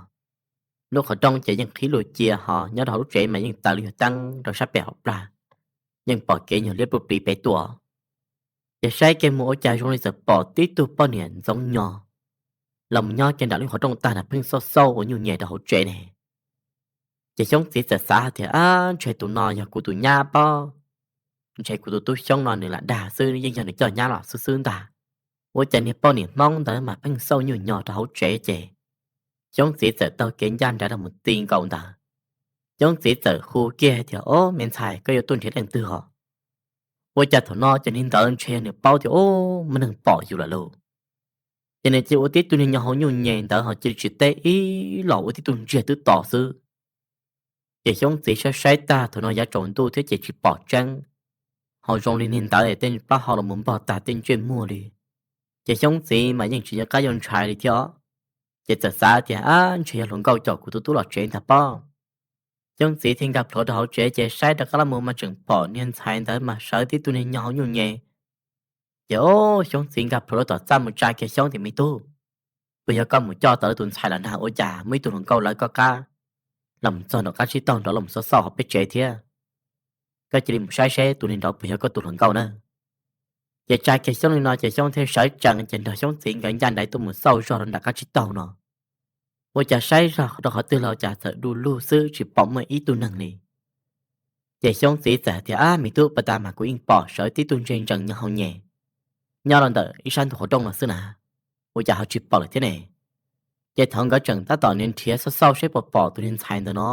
Lub qhov rooj ces yeej qhib lug cia ho nyob rau hauv lub tsev mas yeej taws lub nyuag teeb rau sab pem hauv plag, yeej pom kev nyuag liab pluj plis pem tuaj. Ces saib kiag mus ua cas zoo li txawm pom tib tug poj niam ntxoov nyos los mus nyob kiag nram lub qhov rooj tag nrho pheej xauj xauj ua nyuj nyem rau hauv tsev ne. Ces Xyoob txiv txawm xav tias, ab, ntshe tus no yog kuv tus nyab pob, ntshe kuv tus tub Xyoob no nws lam dag xwb, yeej yog nws coj nyab los xwb xwb ntag. Ua cas niag poj niam Hmoob ntawd mas pheej xauj nyuj nyem rau hauv tsev ces Xyoob txiv txawm taug kev ncaj nraim rau mus ti nkaus ntawd. Xyoob txiv txawm hu kiag tias, ob, me ntxhais, koj yuav tuaj nrhiav leej twg os? Ua cas thaum no ces niag ntawd ntshe nws paub tias, ob, muaj neeg pom yus lawm lauj. Ces nws cia ua tib tug niag nyob hauv nyuj nyem ntawd ho cia li tsis teb ib los ua tib tug ntsiag twb to xwb. Ces Xyoob txiv saib saib tag thaum no yav tsaus ntuj thiab ces tsis pom tseeb, ho zoo li niag ntawd tej plaub hau los mus npog tag tej ntsej muag li. Ces Xyoob txiv mas yeej tsis nco qab yuav ntshai li thiab, ces txawm xav tias, ab, ntshe yog hluas nkauj coj kuv tus tub los tsev ntag pob. Xyoob txiv thiaj nkag plhuav rau hauv tsev ces saib rov qab los mus mas tseem pom niag ntxhais ntawd mas sawv tib tug niag nyob hauv nyuj nyem. Ces ob, Xyoob txiv nkag plhuav rau tom txaj mus tsa kiag Xyoob tias, me tub, puas yog koj mus coj tau lawv tus ntxhais los nag, ua cas muaj ib tug hluas nkauj lawv koj qab los mus txog nram qab tsib taug nrov los mus xauj xauj hauv peb tsev thiab? Koj cia li mus saib seb tus niag nrov puas yog koj tus hluas nkauj na. Ces tsa kiag Xyoob li no ces Xyoob thiaj sawv tsees ces nrog Xyoob txiv nkawd ncaj nraim tuaj mus xauj zog rau nram qab tsib taug no. Ua cas saib zog rau qhov twg los cas txawm du lug xwb tsis pom muaj ib tug neeg li. Ces Xyoob txiv txawm hais tias, ab, me tub, pas tas mas kuv yeej pom sawv tib tug ntsej ntsees nyob hauv nyem, nyob rau ntawm ib sab ntug qhov rooj no xwb na, ua cas ho tsis pom lawm thiab ne? Ces thaum nkawd tseem tab tom nrhiav xauj xauj seb puas pom tus niag ntxhais ntawd no,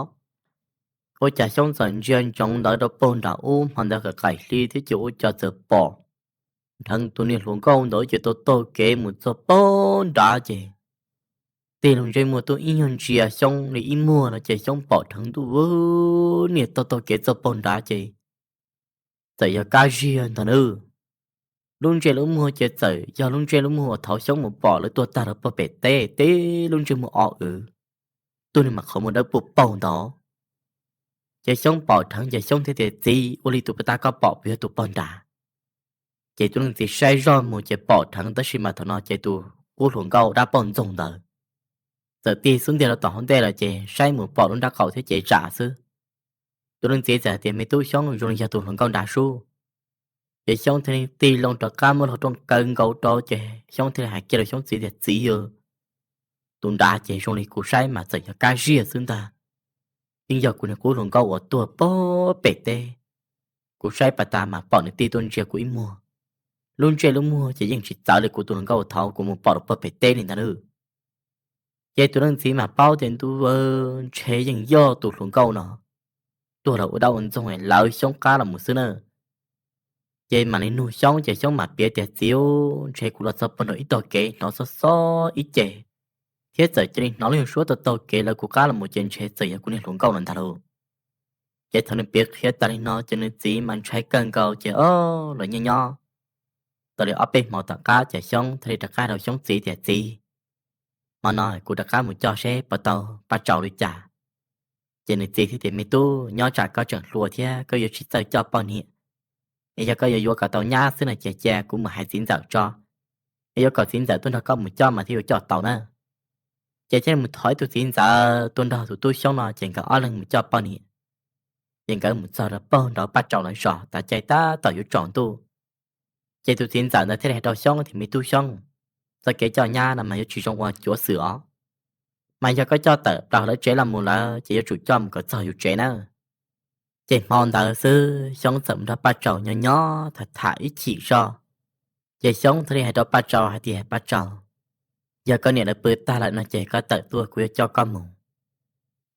ua cas Xyoob txawm ntsia ntsoov ntawd rau puag nram ub hmo ntawd qaim qaim hli thiab ces ua cas txawm pom dheev tus niag hluas nkauj ntawd ces tau taug kev mus txog puag nrad ces tig loo ntsej muag tuaj ib nyuag ntsia Xyoob li ib muag no ces Xyoob pom dheev ntuj, niag tau taug kev txog puag nrad ces txawm yog Kab Ziag ntag nawb. Lub ntsej lub muag ces txawm yog lub ntsej lub muag uas thaum Xyoob mus pom lawv tuag tag rau puag pem teb, tib lub ntsej muag o w, tug niag mas qhov muag dawb paug paug ntawd. Ces Xyoob pom dheev ces Xyoob thiaj tias, txiv, ua li tus pas tas koj pom puas yog tus puag nrad? Ces tus leej txiv saib zog mus ces pom dheev tab sis mas thaum no ces tus qub hluas nkauj dab poj ntxoog ntawd txawm tig xub ntiag rau tom hauv ntej lawm ces saib mus pom lub nrab qaum thiab ces zam xwb. Tus leej txiv txawm hais tias, me tub Xyoob, zoo li yog tus hluas nkauj nrad sub. Ces Xyoob thiaj li tig loo rov qab muab hluas nraug kaw nkaus rau ces Xyoob thiaj li hais kiag rau Xyoob txiv tias, txiv aw, tus nrad ces zoo li kuv saib mas txawm yog Kab Ziag xwb ntag. Yeej yog kuv niag qub hluas nkauj uas tuag puag pem teb. Kuv saib pas tas mas pom nws tig tuaj ntsia kuv ib muag. Lub ntsej lub muag ces yeej tsis txawv li kuv tus hluas nkauj thaum kuv mus pom rau puag pem teb li ntag nawb. Ces tus leej txiv mas paub tias ntuj, ntshe yeej yog tus hluas nkauj no tuag los ua dab ua ntxoog lawv Xyoob qab los mus xwb na. Ces mam li nug Xyoob ces Xyoob mam piav tias, txiv, ntshe kuv los txog puag nram ib tog kev hnov xob xob ib ce, thiab txawm cia li hnov lub suab tau taug kev lawv kuv qab los mus ces ntshe txawm yog kuv niag hluas nkauj no ntag lauj. Ces thaum nws piav qhia tas li no ces nws txiv mas ntshai kawg nkaus ces o, los nyob nyob tau li ob peb hmo tom qab ces Xyoob thiaj li rov qab rau Xyoob txiv tias, txiv, hmo no kuv rov qab mus coj seb puas tau Paj Tsau li cas. Ces nws txiv thiaj tias, me tub, nyob tsam koj tseem hluas thiab koj yuav tsis txawj coj poj niam, es yog koj yuav yuav kom tau nyab xwb no ces cia kuv mus hais txiv ntxawm tso, es yuav kom txiv ntxawm tuaj nrog koj mus coj mas thiaj yuav coj tau na. Ces thiaj mus thov ib tug txiv ntxawm tuaj nrog tus tub Xyoob no ces nkawd ob leeg mus coj poj niam. Ces nkawd mus txog rau puag nraud Paj Tsau lawv zos, tav caij tab tom yuav tsaus ntuj. Ces tus txiv ntxawm ntawd thiaj li hais rau Xyoob tias, me tub Xyoob, txoj kev coj nyab no mas yuav tsis zoo ua cuav xwm os, mas yog koj coj tawm plaws lawv tsev los mus lawm ces yuav tsum coj mus kom txog yus tsev nawb. Ces hmo ntawd xwb Xyoob txawm mus nrog Paj Tsau nyob nyob tham tham ib chim zog. Ces Xyoob thiaj li hais rau Paj Tsau hais tias, Paj Tsau, yog koj niam lawv pw tag lawm no ces koj tawm tuaj kuv yuav coj koj mus.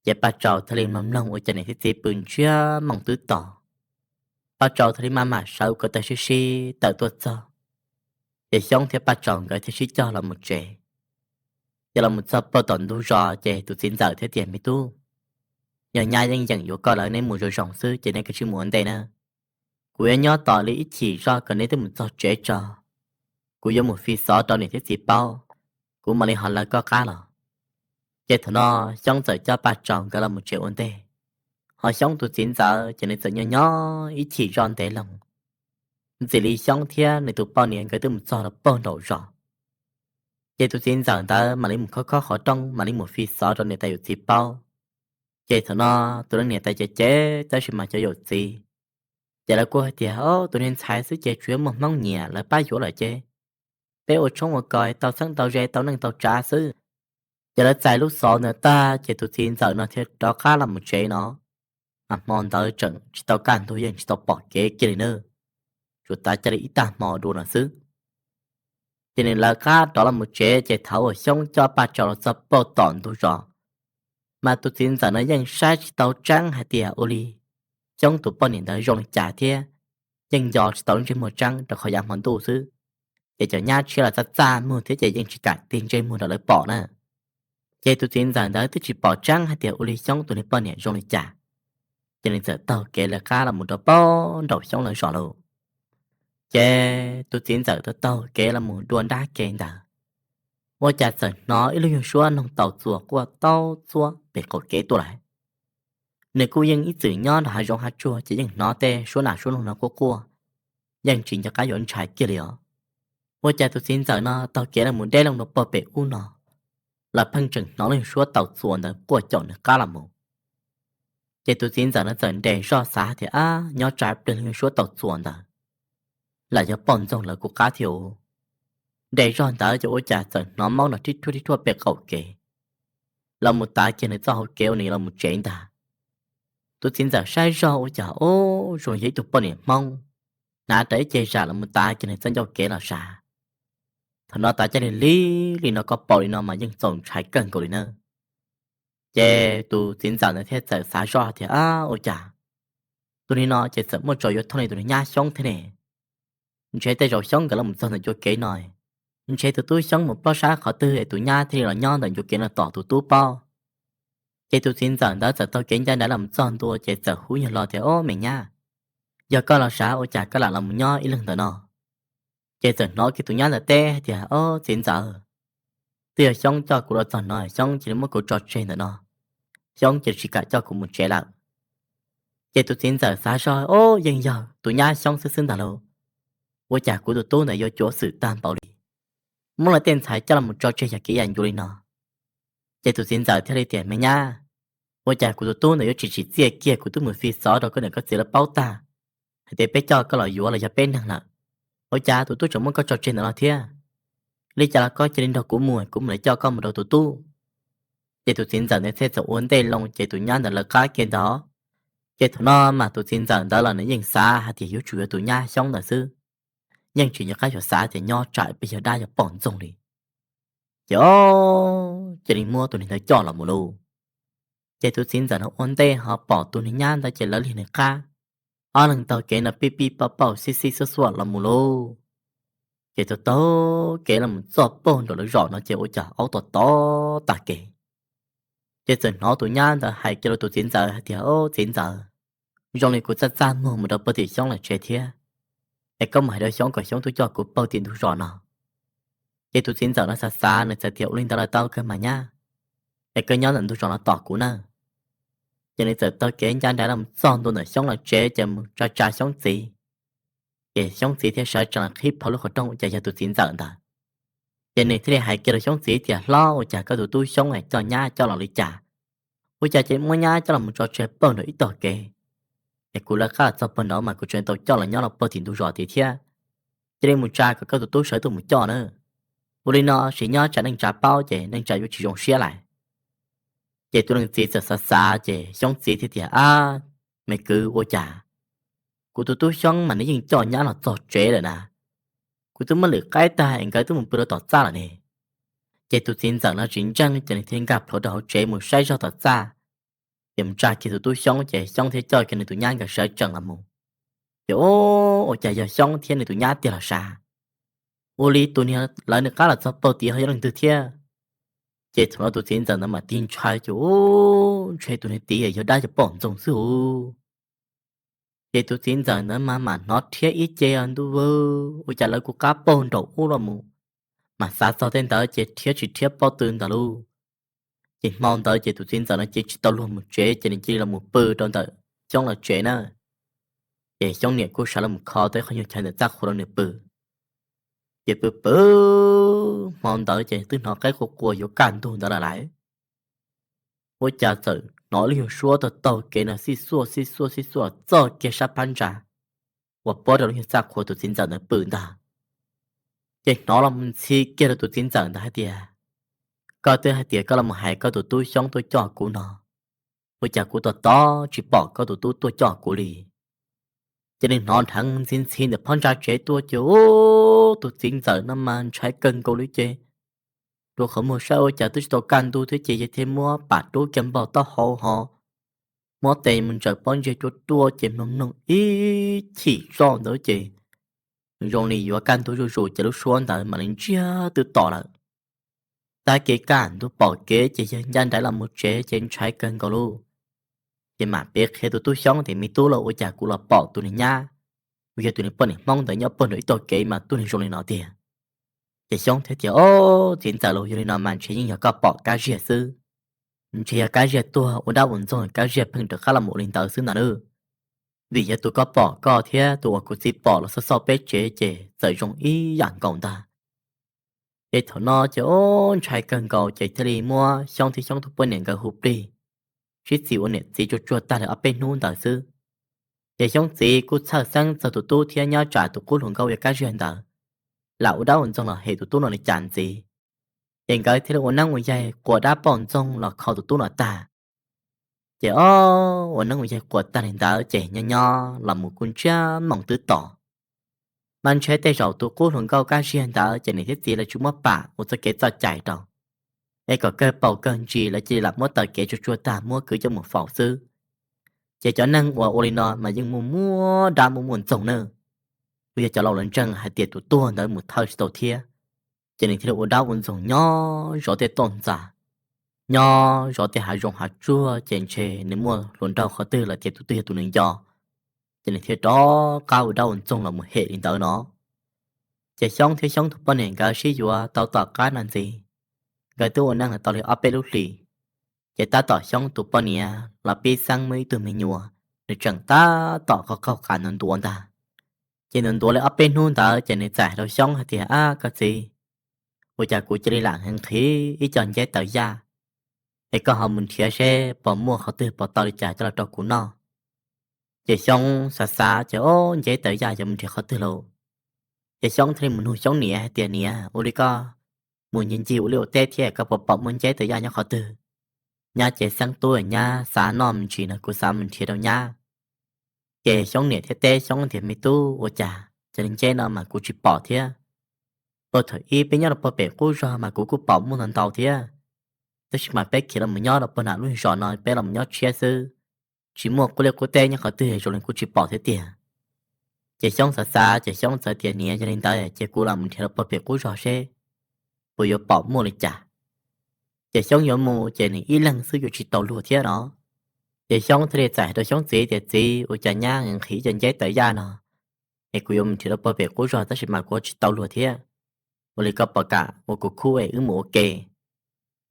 Ces Paj Tsau thiaj li mloog mloog ua cas niam thiab txiv pw ntsiag moos twb to. Paj Tsau thiaj li maj mam sawv kom taw sib sib tawm tuaj txog. Ces Xyoob thiab Paj Tsau nkawd thiaj sib cog los mus tsev. Ces los mus txog puag tom ntug zos ces tus txiv ntxawm thiaj tias, me tub, yog nyab yeej yeem yuav koj lawm, neb mus zoo zoo xwb ces neb kav tsij mus ua ntej na. Kuv yuav nyob tos li ib chim zog kom neb twb mus txog tsev tso, kuv yuav mus fi xov rau niam thiab txiv paub, kuv mam li ho lawv koj qab los. Ces thaum no Xyoob txawm coj Paj Tsau nkawd los mus tsev ua ntej, ho Xyoob tus txiv ntxawm ces nws txawm nyob nyob ib chim zog ntev loo. Ntxim li Xyoob thiab nws tus poj niam nkawd twb mus txog rau puag nraum zos. Ces tus txiv ntxawm ntawd mam li mus khob khob qhov rooj mam li mus fi xov rau niam tais yawm txiv paub. Ces thaum no tus niam tais ces cem, tab sis mas cov yawm txiv ces lawv kuj hais tias, o, tus niag ntxhais xwb ces tsuas yog muaj Hmoob nyiam lawv pab yuav lawm ces peb ua tshoob ua kos tau txheeb tau ze tau neej tau tsav xwb. Ces lawv txais lub xov ntawd tag ces tus txiv ntxawm no thiaj rov qab los mus tsev no. Mas hmo ntawd tseem tsis tau kaj ntug yeej tsis tau pom kev kiag li na, tsuas tav caij li ib tag hmo dua no xwb. Ces nws lawv qab rov los mus tsev ces thaum uas Xyoob coj Paj Tsau los txog pem tom ntug zos, mas tus txiv ntxawm no yeej saib tsis tau tseeb hais tias ua li Xyoob tus poj niam ntawd zoo li cas thiab, yeej nco tsis tau lub ntsej muag tseeb rau qhov yav hmo ntuj xwb. Ces cov nyab tshiab los txaj txaj muag thiab ces yeej tsis kam tig ntsej muag rau lawv pom na. Ces tus txiv ntxawm ntawd twb tsis pom tseeb hais tias ua li Xyoob tus niag poj niam zoo li cas, ces nws txawm taug kev lawv qab los mus rau pem nraum Xyoob lawv zos lawm. Ces tus txiv ntxawm taug taug kev los mus dua nrab ke ntawd, ua cas txawm hnov ib lub nyuag suab noog taus txuas quaj taub txuab pem qaum kev tuaj lawm. Nws kuj yeej ib txwm nyob nram hav zoov hav tsuag ces yeej hnov tej suab nas suab noog no quaj quaj, yeej tsis nco qab yuav ntshai kiag li os. Ua cas tus txiv ntxawm no taug kev los mus deb loo rau pem ub no, los pheej tseem hnov lub nyuag suab taus txuas ntawd quaj caum nws qab los mus. Ces tus txiv ntxawm no txawm nres zog xav tias, ab, nyob tsam pliag lub nyuag suab taus txuas ntawd lam yog poj ntxoog lawv kuv qab thiab. Nres zog ntawd ces ua cas txawm hnov maub no rhib rhuaj rhib rhuaj pem qaum kev, los mus tav kiag nws txoj hauv kev uas nws yuav los mus tsev ntag. Tus txiv ntxawm saib zog ua cas, o, zoo yog ib tug poj niam Hmoob hnav rawv ib ce zam los mus tav kiag nws txoj ncauj kev los sav. Thaum no tav caij li li no koj pom li no mas yeej txaus ntshai kawg nkaus li na. Ces tus txiv ntxawm ntawd thiaj txawm xav zoj tias, ab, ua cas tus niag no ces txawm muaj tsav yuav thooj li tus niag nyab Xyoob thiab ne. Ntshe tej zaum Xyoob nkawd los mus txog ntawm ncua kev no, ntshe tus tub Xyoob mus plob sab qhov twg es tus nyab thiaj li los nyob ntawm ncua kev no tos tus tub paub. Ces tus txiv ntxawm ntawd txawm taug kev ncaj nraim los mus txog ntua ces txawm hu nyuag lo tias, o, me nyab, yog koj los sav ua cas koj lam los mus nyob ib leeg ntawm no? Ces txawm hnov kiag tus nyab ntawd teb hais tias, o, txiv ntxawm, twb yog Xyoob coj kuv los txog no, Xyoob cia li muab kuv tso tseg ntawm no, Xyoob cia li tsis kam coj kuv mus tsev lawm. Ces tus txiv ntxawm xav zog, o, yeej yog tus nyab Xyoob xwb xwb ntag lauj, ua cas kuv tus tub ntawd yuav cuav xwm tag npaum li, muab lawv tej ntxhais coj los mus tso tseg yam kev yam ncua li no. Ces tus txiv ntxawm thiaj li tias, me nyab, ua cas kuv tus tub ntawd yuav tsis tsim txiaj kiag, kuv twb mus fi xov rau koj niam koj txiv lawv paub tag hais tias peb coj koj los yuav los yog peb neeg lawm, ua cas tus tub tseem muab koj tso tseg ntawm no thiab? Li cas los koj cia li nrog kuv mus, kuv mam li coj koj mus rau tus tub. Ces tus txiv ntxawm ntawd thiaj txawm ua ntej loo ces tus nyab ntawd lawv qab kiag ntag. Ces thaum no mas tus txiv ntxawm ntawd los nws yeej xav hais tias yuav tsum yog tus nyab Xyoob ntawd xwb, yeej tsis nco qab yuav xav tias nyob tsam peb yog dab yog poj ntxoog li. Ces o, cia li muab tus niag ntawd coj los mus lauj. Ces tus txiv ntxawm no ua ntej ho pom tus niag nyab ntawd ces lawv li nws qab, ob leeg taug kev no pib pib pauj pauj xib xib xuab xuav los mus lauj. Ces taug taug kev los mus txog pem nraum lawv zos no ces ua cas aub tom tom tag kev. Ces txawm hnov tus nyab ntawd hais kiag rau tus txiv ntxawm hais tias, o, txiv ntxawm, zoo li kuv txaj txaj muag mus rau pem tim Xyoob lawv tsev thiab, es koj mus hais rau Xyoob kom Xyoob tuaj coj kuv pem tim ntug zos no. Ces tus txiv ntxawm no xav xav nws txawm tias, ua li ntawd los tau kawg mas nyab, es koj nyob ntawm ntug zos no tos kuv na. Ces nws txawm taug kev ncaj nraim los txog ntua ntawm Xyoob lawv tsev ces mus tsa tsa Xyoob txiv. Ces Xyoob txiv thiaj sawv tsees los qhib plho lub qhov rooj ua cas yog tus txiv ntxawm ntawd. Ces nws thiaj li hais kiag rau Xyoob txiv tias, hlob, ua cas koj tus tub Xyoob coj nyab coj los li cas? Ua cas cia li muab nyab coj los mus tso tseg pem nraum ib tog kev? Es kuv lawv qab los txog pem nraud mas kuv tseem tau coj los nyob los pem tim ntug zos tid thiab. Cia li mus tsa kom koj tus tub sawv tuaj mus coj na. Ua li no sim nyob tsam neej tsa paub ces neej tsa yuav tsis zoo siab lawm. Ces tus leej txiv txawm xav xav ces Xyoob txiv thiaj tias, ab, me kwv, ua cas kuv tus tub Xyoob mas nws yeej coj nyab los txog tsev lawm na. Kuv twb muab lwm qaib tag es nkawd twb mus pw rau tom txaj lawm ne. Ces tus txiv ntxawm no tsis ntseeg ces nws thiaj nkag plhuav rau hauv tsev mus saib zog tom txaj, ces mus tsa kiag tus tub Xyoob ces Xyoob thiaj coj kiag nws tus nyab nkawd sawv tsees los mus. Ces ua cas yog Xyoob thiab nws tus nyab tiag los sav. Ua li tus niag lawv nws qab los txog pem tid ho yog leej twg thiab? Ces thaum no tus txiv ntxawm ntawd mam tig ntshai ces, u, ntshe tus niag tid yog dab yog poj ntxoog xwb huv. Ces tus txiv ntxawm ntawd mas mam hnov rhiab ib ce, ntuj, ua cas lawv kuv qab pem nraum ub los mus. Mas xav txog tej ntawd ces rhiab tsis rhiab pob tw ntag lauj. Ces hmo ntawd ces tus txiv ntxawm no ces tsis tau luag mus tsev ces nws cia li los mus pw rau ntawm Xyoob lawv tsev na. Ces Xyoob niam kuj sawv los mus kho tau ib qho nyuag chaw ntawm txaj qhua rau nws pw. Ces pw pw hmo ntawd ces twb hnov qaib qua qua yuav kaj ntug ntawd lawm lauj. Ua cas txawm hnov lub nyuag suab taug taug kev no xib xuaj xib xuaj xib xuaj txog kiag sab phab ntsa uas pob rau lub nyuag txaj qhua tus txiv ntxawm ntawd pw ntag. Ces hnov los mus ntxhi kiag rau tus txiv ntxawm ntawd hais tias, koj twb hais tias koj los mus hais koj tus tub Xyoob tuaj coj kuv no, ua cas kuv tos tos tsis pom koj tus tub tuaj coj kuv li. Ces nws hnov dheev ntxhi ntxhi ntawm phab ntsa tsev tuaj ces tus txiv ntxawm no mas ntshai kawg nkaus li ces rua qhov muag saib ua cas twb tsis tau kaj ntug thiab ces yawg thiaj muab pam rub kiag npog taub hau ho muab tes mus ntsaws pob ntseg ruaj ruaj ces mloog mloog ib chim zoj ntawd ces zoo li yuav kaj ntug zuj zus ces lub suab ntawd mam li ntsiag twb to lawm. Tag kis kaj ntug pom kev ces yawg ncaj nraim los mus tsev ces ntshai kawg nkaus lauj. Ces mam piav qhia tus tub Xyoob tias, me tub lauj, ua cas kuv los pom tus niag nyab uas yog tus niag poj niam Hmoob ntawd nyob puag nram ib tog kev mas tuaj niag zoo li no tiag. Ces Xyoob thiaj tias, o, txiv ntxawm lauj, yog li no mas ntshe yeej yog koj pom Kab Ziag xwb. Ntshe yog Kab Ziag tuag ua dab ua ntxoog Kab Ziag pheej rov qab los mus ua li ntawd xwb ntag nawb. Vim yog tus koj pom koj thiab tus uas kuv txiv pom los xauj xauj peb tsev ces txawm zoo ib yam nkaus ntag. Ces thaum no ces ub ntshai kawg nkaus ces thiaj li muab Xyoob thiab Xyoob tus poj niam nkawd hu plig, sib txiv ua niam txiv tsuag tsuag tag li ob peb hnub ntawd xwb. Ces Xyoob txiv kuj txhawj xeeb txog tus tub thiab nyob tsam tus qub hluas nkauj uas yog Kab Ziag ntawd lam ua dab ua ntxoog los hem tus tub no li cas ntxiv. Ces nkawd thiaj li ua neeb ua yaig quas dab pauj ntxoog los kho tus tub no tag. Ces ob ua neeb ua yaig quas tag li ntawd ces nyob nyob los mus kuj ntsiag moos twb tom. Mas ntshe tej zaum tus qub hluas nkauj Kab Ziag ntawd ces niam thiab txiv lawv tsis muab pam ua txoj kev txoj cai rau, es kom kawg paus kawg ntsis lawv cia li lam muab taw kev tsuag tsuag tag muab kwv coj mus faus xwb. Ces cov neeg uas ua li no mas yeej muaj muaj dab muaj muaj ntxoog na. Uas yog cov laus lawv ntseeg hais tias tus tuag ntawd mus thawj tsis tau thiab, ces nws thiaj li ua dab ua ntxoog nyob zov tej toj ntxas, nyob zov tej hav zoov hav tsuag ces ntshe nws muaj hluas nraug qhov twg lawm tias tus twg yog tus nws nco, ces nws thiaj rov qab ua dab ua ntxoog los mus hem li ntawd no. Ces Xyoob thiab Xyoob tus poj niam nkawd sib yuav tau tom qab no ntxiv, nkawd twb ua neej los tau li ob peb lub hlis. Ces tab tom Xyoob tus poj niam los pib xeeb muaj ib tug me nyuam, nws tseem tab tom qaug qaug qas ntuav ntuav ntag. Ces ntuav ntuav li ob peb hnub ntawd ces nws txawm hais rau Xyoob hais tias, ab koj txiv, ua cas kuv cia li lam nqhis ib co nceb taws yaj, es koj ho mus nrhiav seb puas muaj qhov twg puas tau li cas coj los rau kuv noj. Ces Xyoob xav xav ces, o, nceb taws yaj yuav mus nrhiav qhov twg lauj? Ces Xyoob thiaj li mus nug Xyoob niam hais tias, niam, ua li koj mus ncig ncig ua liaj ua teb thiab koj puas pom muaj nceb taws yaj nyob qhov twg? Nyab ces xeeb tub, nyab xav noj me ntsis no kuv xav mus nrhiav rau nyab. Ces Xyoob niam thiaj teb Xyoob tias, me tub, ua cas cov nceb no mas kuv tsis pom thiab. Puag thaum ub peb nyob rau puag pem qub zog mas kuv kuj pom muaj ntau ntau thiab, tab sis mas peb khiav los mus nyob rau puag nram lub zos no peb los mus nyob tshiab xwb, tsis muaj qub liaj qub teb nyob qhov twg zoo li kuv tsis pom thiab tiag. Ces Xyoob xav xav ces Xyoob txawm tias, niam, yog li ntawd ces kuv lam mus nrhiav rau puag pem qub zog seb puas yuav pom muaj li cas. Ces Xyoob yuav mus ces nws ib leeg xwb yuav tsis tau luag thiab no. Ces Xyoob thiaj li txawm hais rau Xyoob txiv tias, txiv, ua cas nyab nqhis cov nceb taws yaj no, es kuv yuav mus nrhiav rau puag pem qub zog tab sis mas kuv tsis tau luag thiab. Ua li koj puas kam ua kuv khub es wb mus ua ke?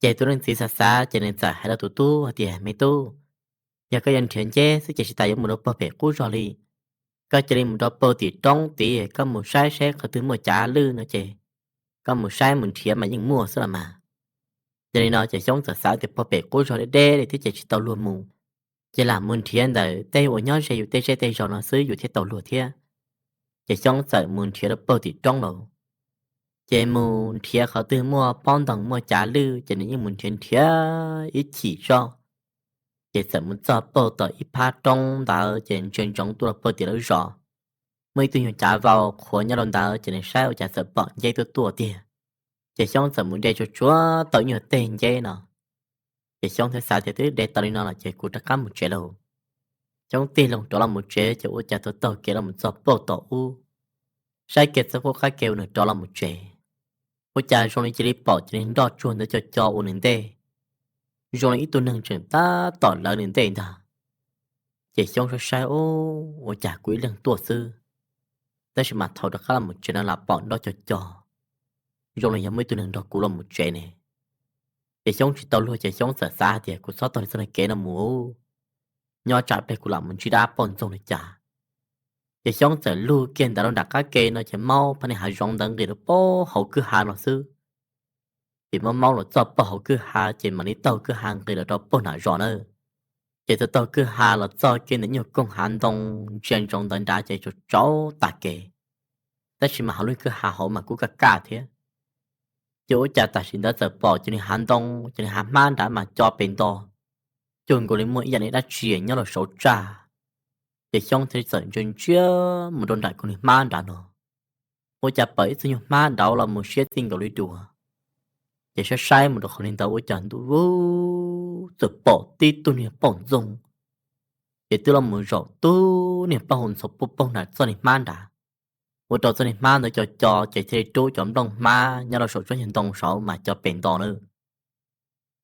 Ces tus leej txiv xav xav ces nws txawm hais rau tus tub hais tias, me tub, yog koj yuav nrhiav nceb xwb ces tsis tas yuav mus rau puag pem qub zog li. Koj cia li mus rau puag tim roob tid koj mus saib seb qhov twg muaj cav lwj no ces koj mus saib mus nrhiav mas yeej muaj xwb los mas. Yog li no ces Xyoob txawm xav tias puag pem qub zog deb deb li thiab ces tsis tau luag mus, ces lam mus nrhiav ntawm tej uas nyob ze yus tej zej tej zos no xwb yus thiaj tau luag thiab. Ces Xyoob txawm mus nrhiav rau puag tim roob lawm. Ces mus nrhiav qhov twg muaj pob ntoos muaj cav lwj ces nws yeej mus nrhiav nrhiav ib chim zoj. Ces txawm mus txog puag tom ib phab roob ntawd ces ntsia ntsoov tuaj rau puag tim lawv zos, muaj ib tug nyuag cav vau qhuav nyob rau ntawd ces nws saib ua cas txawm pom nceb tuaj tuaj tiag. Ces Xyoob txawm mus de tsuag tsuag tau ib nyuag teg nceb no. Ces Xyoob thiaj xav tias twb de tau li no lawm ces kuv rov qab mus tsev lauj. Xyoob tig loo rov los mus tsev ces ua cas taug taug kev los mus txog puag tom ub, saib kiag txoj qub qab ke uas nws rov los mus tsev, ua cas zoo li cia li pom cia li nroj tsuag ntawd co co ua nws ntej, zoo li ib tug neeg tseem tab tom lawv nws ntej ntag. Ces Xyoob saib saib, ua cas kuv ib leeg tuaj xwb, tab sis mas thaum rov qab los mus tsev no lam pom nroj co co, zoo li yog muaj ib tug neeg nrog kuv los mus tsev ne. Ces Xyoob tsis tau luag ces Xyoob txawm xav tias kuv txhob taug li txoj kev no mus, nyob tsam pliag kuv lam mus ntsib dab poj ntxoog li cas. Ces Xyoob txawm lug kiag ntawd rau nram qab ke no ces maub phab niag hav zoov ntawd nqis rau puag hauv kwj ha los xwb. Ces maub maub los txog puag hauv kwj ha ces mam li taug kwj ha nqis los rau puag nram zos na. Ces thaum taug kwj ha los txog kiag ntawm nyuag koog hav ntoo ntsia ntsoov ntawd nrad ces tsaus tsaus tag kev. tab sis mas hauv lub kwj ha hauv mas kuj kaj kaj thiab. Ces ua cas tam sim ntawd txawm pom cov niag hav ntoo, cov niag hav hmab nrad mas co pes nto, cuag nkaus li muaj ib yam li dab tsi nyob rau saum tsaj. Ces Xyoob thiaj txawm ntsia ntsia mus rau nram cov niag hmab nrad no, ua cas pom ib tug nyuag hmab nrad los mus siab txij nkaus li dua. Ces saib saib mus rau qhov niag ntawd ua cas ntuj, txawm pom tib tug niag poj ntxoog, ces twb los mus zaum tib niag plaub hau ntxhov puag paug nram txoj niag hmab nrad, ua rau txoj niag hmab ntawd co co ces thiaj li rub cov nplooj hmab nyob rau saum tsob nyuag ntoo saud mas co pes nto na.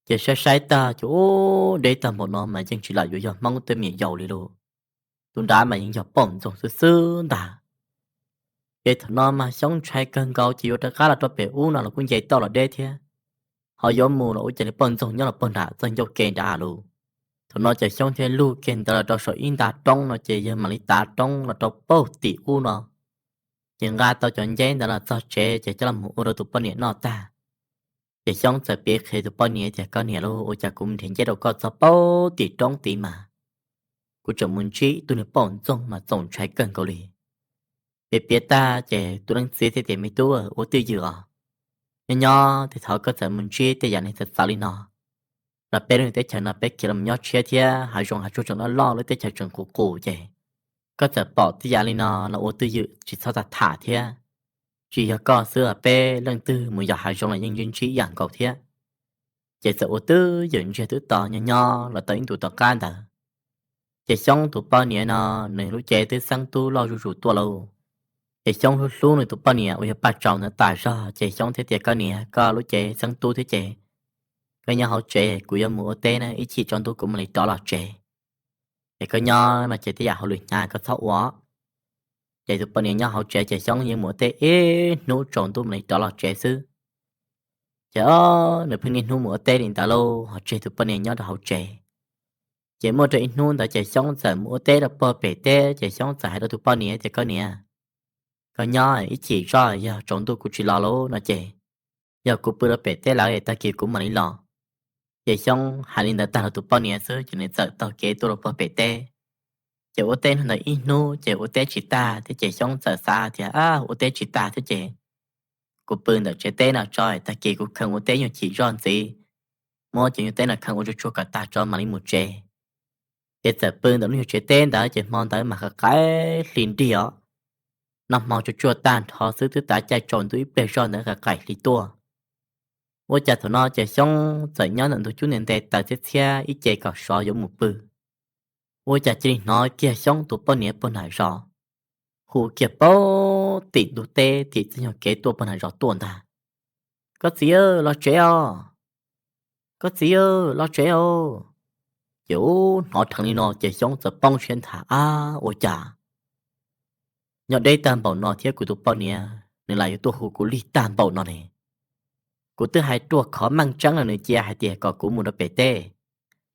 Ces saib saib tag ces ub, deb tag npaum no mas yeej tsis lam yuav yog Hmoob tej me nyuam yaus li lauj. Tus nrad mas yeej yog poj ntxoog xwb xwb ntag. Ces thaum no mas Xyoob ntshai kawg nkaus ces yuav rov qab los rau pem ub no los kuj nce toj los deb thiab, ho yuav mus los ua cas niag poj ntxoog nyob los puag nram txoj ncauj ke nrad lauj. Thaum no ces Xyoob thiaj lug kiag ntawd los rau saum ib nta roob no ces yawg mam li tav roob los rau puag tim ub no. Ces nqa tau cov nceb ntawd los txog tsev ces coj los mus ua rau tus poj niam noj tag. Ces Xyoob txawm piav qhia tus poj niam tias, Koj niam lauj, ua cas kuv mus nrhiav nceb rau koj txog puag tim roob tid mas kuv tseem mus ntsib ib tug niag poj ntxoog mas txaus ntshai kawg nkaus li. Piav piav tag ces tus leej txiv thiaj tias, Me tub, ua twj ywm os. Nyob nyob tej thaum koj txawm mus ntsib tej yam li txawv txawv li no, los peb lub teb chaws no peb khiav los nyob tshiab thiab, hav zoov hav tsuag tseem loj loj, lub teb chaws tseem qus qus ces koj txawm pom tej yam li no los ua twj ywm tsis txhob tham tham thiab. Tsis yog koj xwb, peb leej twg mus yos hav zoov los yeej ntsib ntsib ib yam nkaus thiab. Ces txawm ua twj ywm ntsiag twb to nyob nyob los tau ib ntus tom qab ntawd, ces Xyoob tus poj niam no nws lub cev twb xeeb tub loj zuj zus tuaj lauj. Ces Xyoob hlub hlub nws tus poj niam uas yog Paj Tsaus ntawd tas zog ces Xyoob thiaj tias, Koj niam, koj lub cev xeeb tub thiab ces koj nyob hauv tsev, kuv yuav mus ua teb na, ib chim tsaus ntuj kuv mam li rov los tsev. Ces koj nyob no ces tej yam hauj lwm hnyav koj txhob ua. Ces tus poj niam nyob hauv tsev ces Xyoob yeej mus ua teb ib hnub tsaus ntuj mam li rov los tsev xwb. Ces nws pheej niaj hnub mus ua teb li ntawd lauj, ho tseg tus poj niam nyob rau hauv tsev. Ces muaj rau ib hnub ntawd ces Xyoob txawm mus ua teb rau puag pem teb ces Xyoob txawm hais rau tus poj niam tias, Koj niam, koj nyob ib chim zoj, yog tsaus ntuj kuv tsis los lauj no ces yog kuv pw rau pem teb lawm tag kis kuv mam li los. Ces Xyoob hais li ntawd tag rau tus poj niam xwb ces nws txawm taug kev tuaj rau puag pem teb. Ces ua teb hnub ntawd ib hnub ces ua teb tsis tag thiab ces Xyoob txawm xav tias, Ua teb tsis tag thiab ces kuv pw ntawm tsev teb no tso, tag kis kuv kheev ua teb nyuag chim zoj ntxiv, muab cov nyuag teb no kheev ua tsuag tsuag kom tag tso mam li mus tsev. Ces txawm pw ntawm lub nyuag tsev teb ntawd ces hmo ntawd mas qaim qaim hli nrig os. Noj hmo tsuag tsuag tag nrho xwb twb tav caij tsaus ntuj ib pliag zoj ntawd qaim qaim hli tuaj. Ua cas thaum no ces Xyoob txawm nyob ntawm ntug cub nte nte taws txhiab txhiab ib ce kom sov yuav mus pw. Ua cas cia li hnov kiag Xyoob tus poj niam puag nram zos hu kiag puag tim ntug teb tim txoj nyuag kev tuaj puag nram zos tuaj ntag, Koj txiv, los tsev os! Koj txiv, los tsev os! Ces ub, hnov dheev li no ces Xyoob txawm poob siab nthav, Ab, ua cas nyob deb tag npaum no thiab kuv tus poj niam nws lam yuav tuaj hu kuv lig tag npaum no ne? Kuv twb hais ruaj khov meej tseeb rau nws cia hais tias kom kuv mus rau pem teb,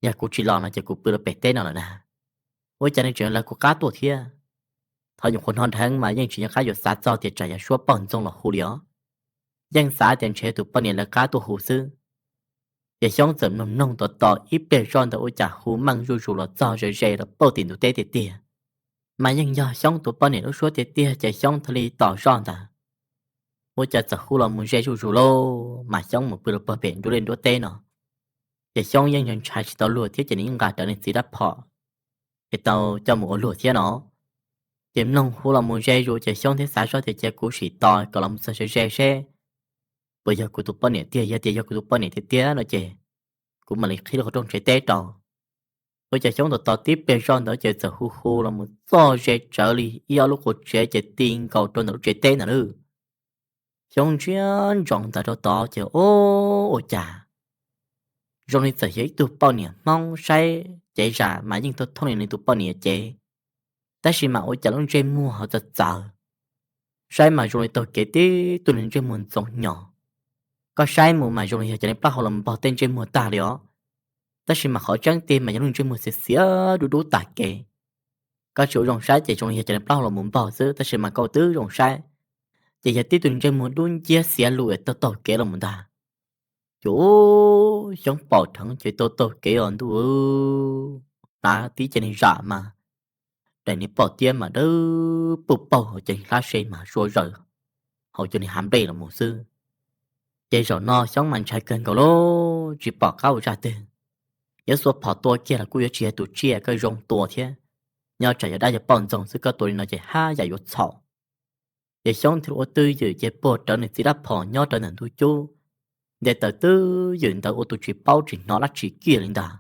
yog kuv tsis los no ces kuv pw rau pem teb no lawm na. Ua cas nws tseem lawv kuv qab tuaj thiab? Thaum nyuam qhuav hnov dheev mas yeej tsis nco qab yuav xav txog tias tsam yog suab poj ntxoog los hu li os. Yeej xav tias ntshe tus poj niam lawv qab tuaj hu xwb. Ces Xyoob txawm mloog mloog tos tos ib pliag zoj ntawd ua cas hu meej zuj zus los txog ze ze rau puag tim ntug teb tiag tiag, mas yeej yog Xyoob tus poj niam lub suab tiag tiag ces Xyoob thiaj li tos zoj ntawd. Ua cas txawm hu los mus ze zuj zus lauj, mas Xyoob mus pw rau puag pem nruab liaj nruab teb no. Ces Xyoob yeej ntshai tsis tau luag thiab ces nws yeej nqa rawv nws txiv rab phom, ces tau coj mus ua luag thiab no. Ces mloog hu los mus ze zus ces Xyoob thiaj xav zoj tias cia kuv sim tos kom los mus txog ze ze seb puas yog kuv tus poj niam tiag, yog tias yog kuv tus poj niam tiag tiag no ces kuv mam li qhib lub qhov rooj tsev teb rau. Ua cas Xyoob tos tos tib pliag zoj ntawd ces txawm hu hu los mus txog ze tsawv li ib ob lub qub tsev ces ti nkaus rau ntawm lub tsev teb ntawd lawm. Xyoob ntsia ntsoov ntawd rau tod ces ub, ua cas zoo li txawm yog ib tug poj niam Hmoob, saib cev zam mas yeej thooj thooj li nws tus poj niam cev, tab sis mas ua cas lub ntsej muag ho txawv txawv, saib mas zoo li taug kev tib tug niag ntsej muag ntxoov hnyo. Koj saib mus mas zoo li yog cov niag plaub hau los npog tej ntsej muag tag li os, tab sis mas qhov tseeb tiag mas yog lub ntsej muag xiav xiav dub dub tag kev. Koj tsis ua zoo saib ces zoo li yog cov niag plaub hau los mus npog xwb, tab sis mas koj twb zoo saib ces yog tib tug niag ntsej muag dub nciab xiav lus taug taug kev los mus ntag. Ces ub, Xyoob pom dheev ces taug taug kev os ntuj, hnav tib ce niag zam mas daim niag poj tiab mas dawb puj paug, ces hlab se mas sua zaws. haus cuag li hav nplej los mus xwb. Ces zaum no Xyoob mas ntshai kawg nkaus li, tsis pom qab ua zaj twg. Yuav xuas phom tua kiag los kuj yuav tsis yog tus tsiaj koj zoo tua thiab, nyob tsam yog dab yog poj ntxoog xwb koj tua li no ces haj yam yuav txhaum. Ces Xyoob thiaj ua twj ywm ces puag rawv nws txiv rab phom nyob rau ntawm ntug cub, nte taws twj ywm ntawd ua tus tsis paub tsis hnov dab tsi kiag li ntag.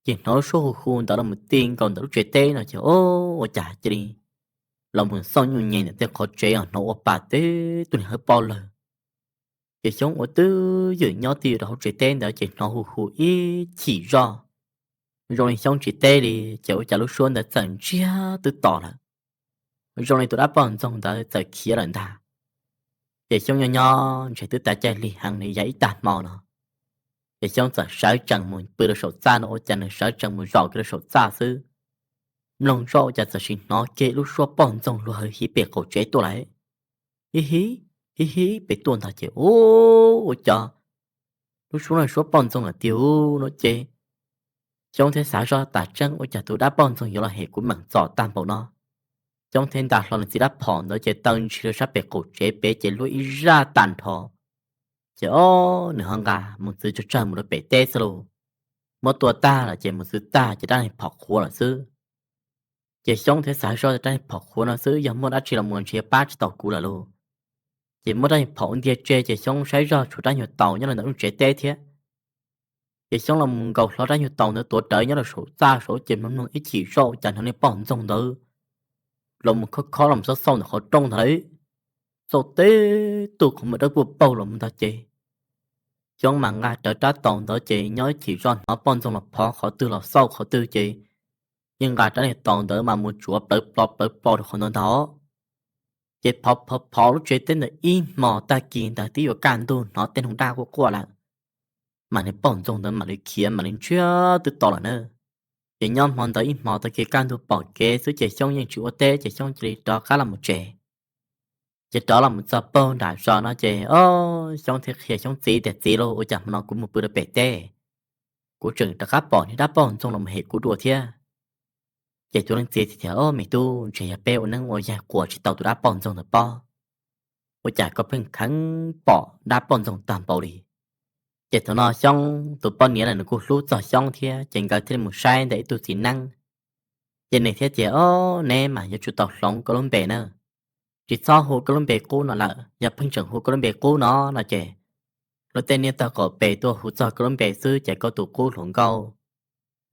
Ces hnov lub suab hu hu ntawd los mus ti nkaus ntawm lub tsev teb no ces o, ua cas cia li los mus xauj nyuj nyem ntawm tej qhov tsev os, hnov ua pa teb tug niag hawb pob lawg. Ces Xyoob ua twj ywm nyob twj ywm rau hauv tsev teb ntawd ces hnov hu hu ib chim zoj, zoo li Xyoob tsis teb li, ces ua cas lub suab ntawd txawm ntsiag twb to lawm, zoo li tus dab poj ntxoog ntawd txawm khiav lawm ntag. Ces Xyoob nyob nyob ntshe twb tav caij lig heev li yav ib tag hmo no, ces Xyoob txawm sawv tsees mus pw rau saum txaj no, ua cas nws sawv tsees mus zaum kiag rau saum txaj xwb, mloog zoj ua cas txawm sim hnov kiag ib lub suab poj ntxoog luag hawv hiv pem qaum tsev tuaj lawm. Hib hib, hib hib pem tuaj ntag ces u, ua cas lub suab no suab poj ntxoog lawm tiag u no ces Xyoob thiaj xav zoj tas tseeb ua cas tus dab poj ntxoog yuav los hem kuv meem txom tag npaum no. Xyoob thiaj nta hlo nws txiv rab phom ntawd ces taw ntshis rau sab pem qaum tsev pem ces luaj ib zaj tag nrho. Ces o, nws ho nqa mus txwv tsawg tsawg mus rau pem teb xwb lauj. Muab tua tag lawm ces mus txwv tag ces rab niag phom qhuav lawm xwb. Ces Xyoob thiaj xav zoj tias rab niag phom qhuav no xwb yog muaj dab tsi los mus ntshe pab tsis tau kuv lawm lauj. Ces muab rab niag phom ua ntiag tseg ces Xyoob saib zoj tshuav rab nyuag taus nyob rau ntawm lub tsev teb thiab. Ces Xyoob los mus nkaus hlo rab nyuag taus ntawd tuav rawv nyob rau saum txaj saud ces mloog mloog ib chim zoj ua cas hnov niag poj ntxoog ntawd los mus khob khob los mus xauj xauj ntawm qhov rooj ntag lauj. Xauj teb tug qhov muag dawb paug paug los mus ntag ces Xyoob mas nqa rawv rab taus ntawd ces nyob ib chim zoj hnov poj ntxoog los phov qhov twg los xauj qhov twg ces yeej nqa rab niag taus ntawd mas mus tsuav plawv plo plawv plo rau qhov ntawd ntag. Ces phov phov phov lub tsev teb ntawd ib hmos tag kis ntawd twb yuav kaj ntug hnov tej noog daj quaj quaj lawm, mas niag poj ntxoog ntawd mam li khiav mam li ntsiag twb to lawm na. Ces nyob hmo ntawd ib hmos tag kis kaj ntug pom kev xwb ces Xyoob yeej tsis ua teb ces Xyoob cia li rov qab los mus tsev. Ces rov los mus txog puag nram zos no ces o, Xyoob thiaj qhia Xyoob txiv tias txiv lauj, ua cas hmo no kuv mus pw rau pem teb, kuv tseem rov qab pom niag dab poj ntxoog los mus hem kuv dua thiab. Ces tus leej txiv thiaj tias o me tub, ntshe yog peb ua neeb ua yaig quas tsis tau tus dab poj ntxoog ntawd pob, ua cas koj pheej kheev pom dab poj ntxoog tag npaum li. Ces thaum no Xyoob tus poj niam los nws kuj hlub txog Xyoob thiab ces nkawd thiaj li mus saib ntawm ib tug txiv neeb. Ces nws thiaj tias o, neb mas yuav tsum tau hloov koj lub npe na, tsis txhob hu koj lub npe qub no lawm, yog pheej tseem hu koj lub npe qub no no ces luag tej niam tawg qaum pem tuaj hu txog koj lub npe xwb ces koj tus qub hluas nkauj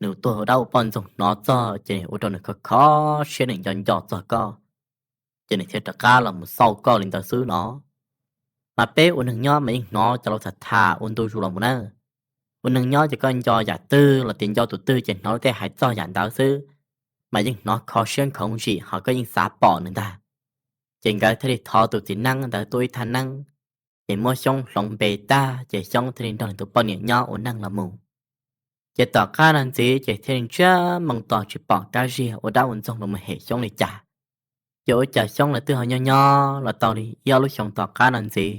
nws tuag ua dab ua poj ntxoog hnov txog ces ua rau nws khov khov siab nws nco nco txog koj, ces nws thiaj rov qab los mus xauj koj li ntawd xwb no. Mas peb ua neeg nyob mas yeej hnov cov laus tham tham ua ntu zus los mus na. Ua neeg nyob ces koj nco yam twg los tias nco tus twg ces hnov luag tej hais txog yam ntawd xwb, mas yeej hnov kho siab nkhoov zim ho koj yeej xav pom nws ntag. Ces nkawd thiaj li thov tus txiv neeb ntawd tuaj ib thaj neeb, ces muab Xyoob hloov npe tag ces Xyoob thiaj li nrog nws tus poj niam nyob ua neej los mus. Ces tom qab no ntxiv ces thiaj li ntsiag moo to tsis pom dab zig ua dab ua ntxoog los mus hem Xyoob li cas. Ces ua cas Xyoob lawv twb ho nyob nyob los tau li ib ob lub xyoos tom qab no ntxiv,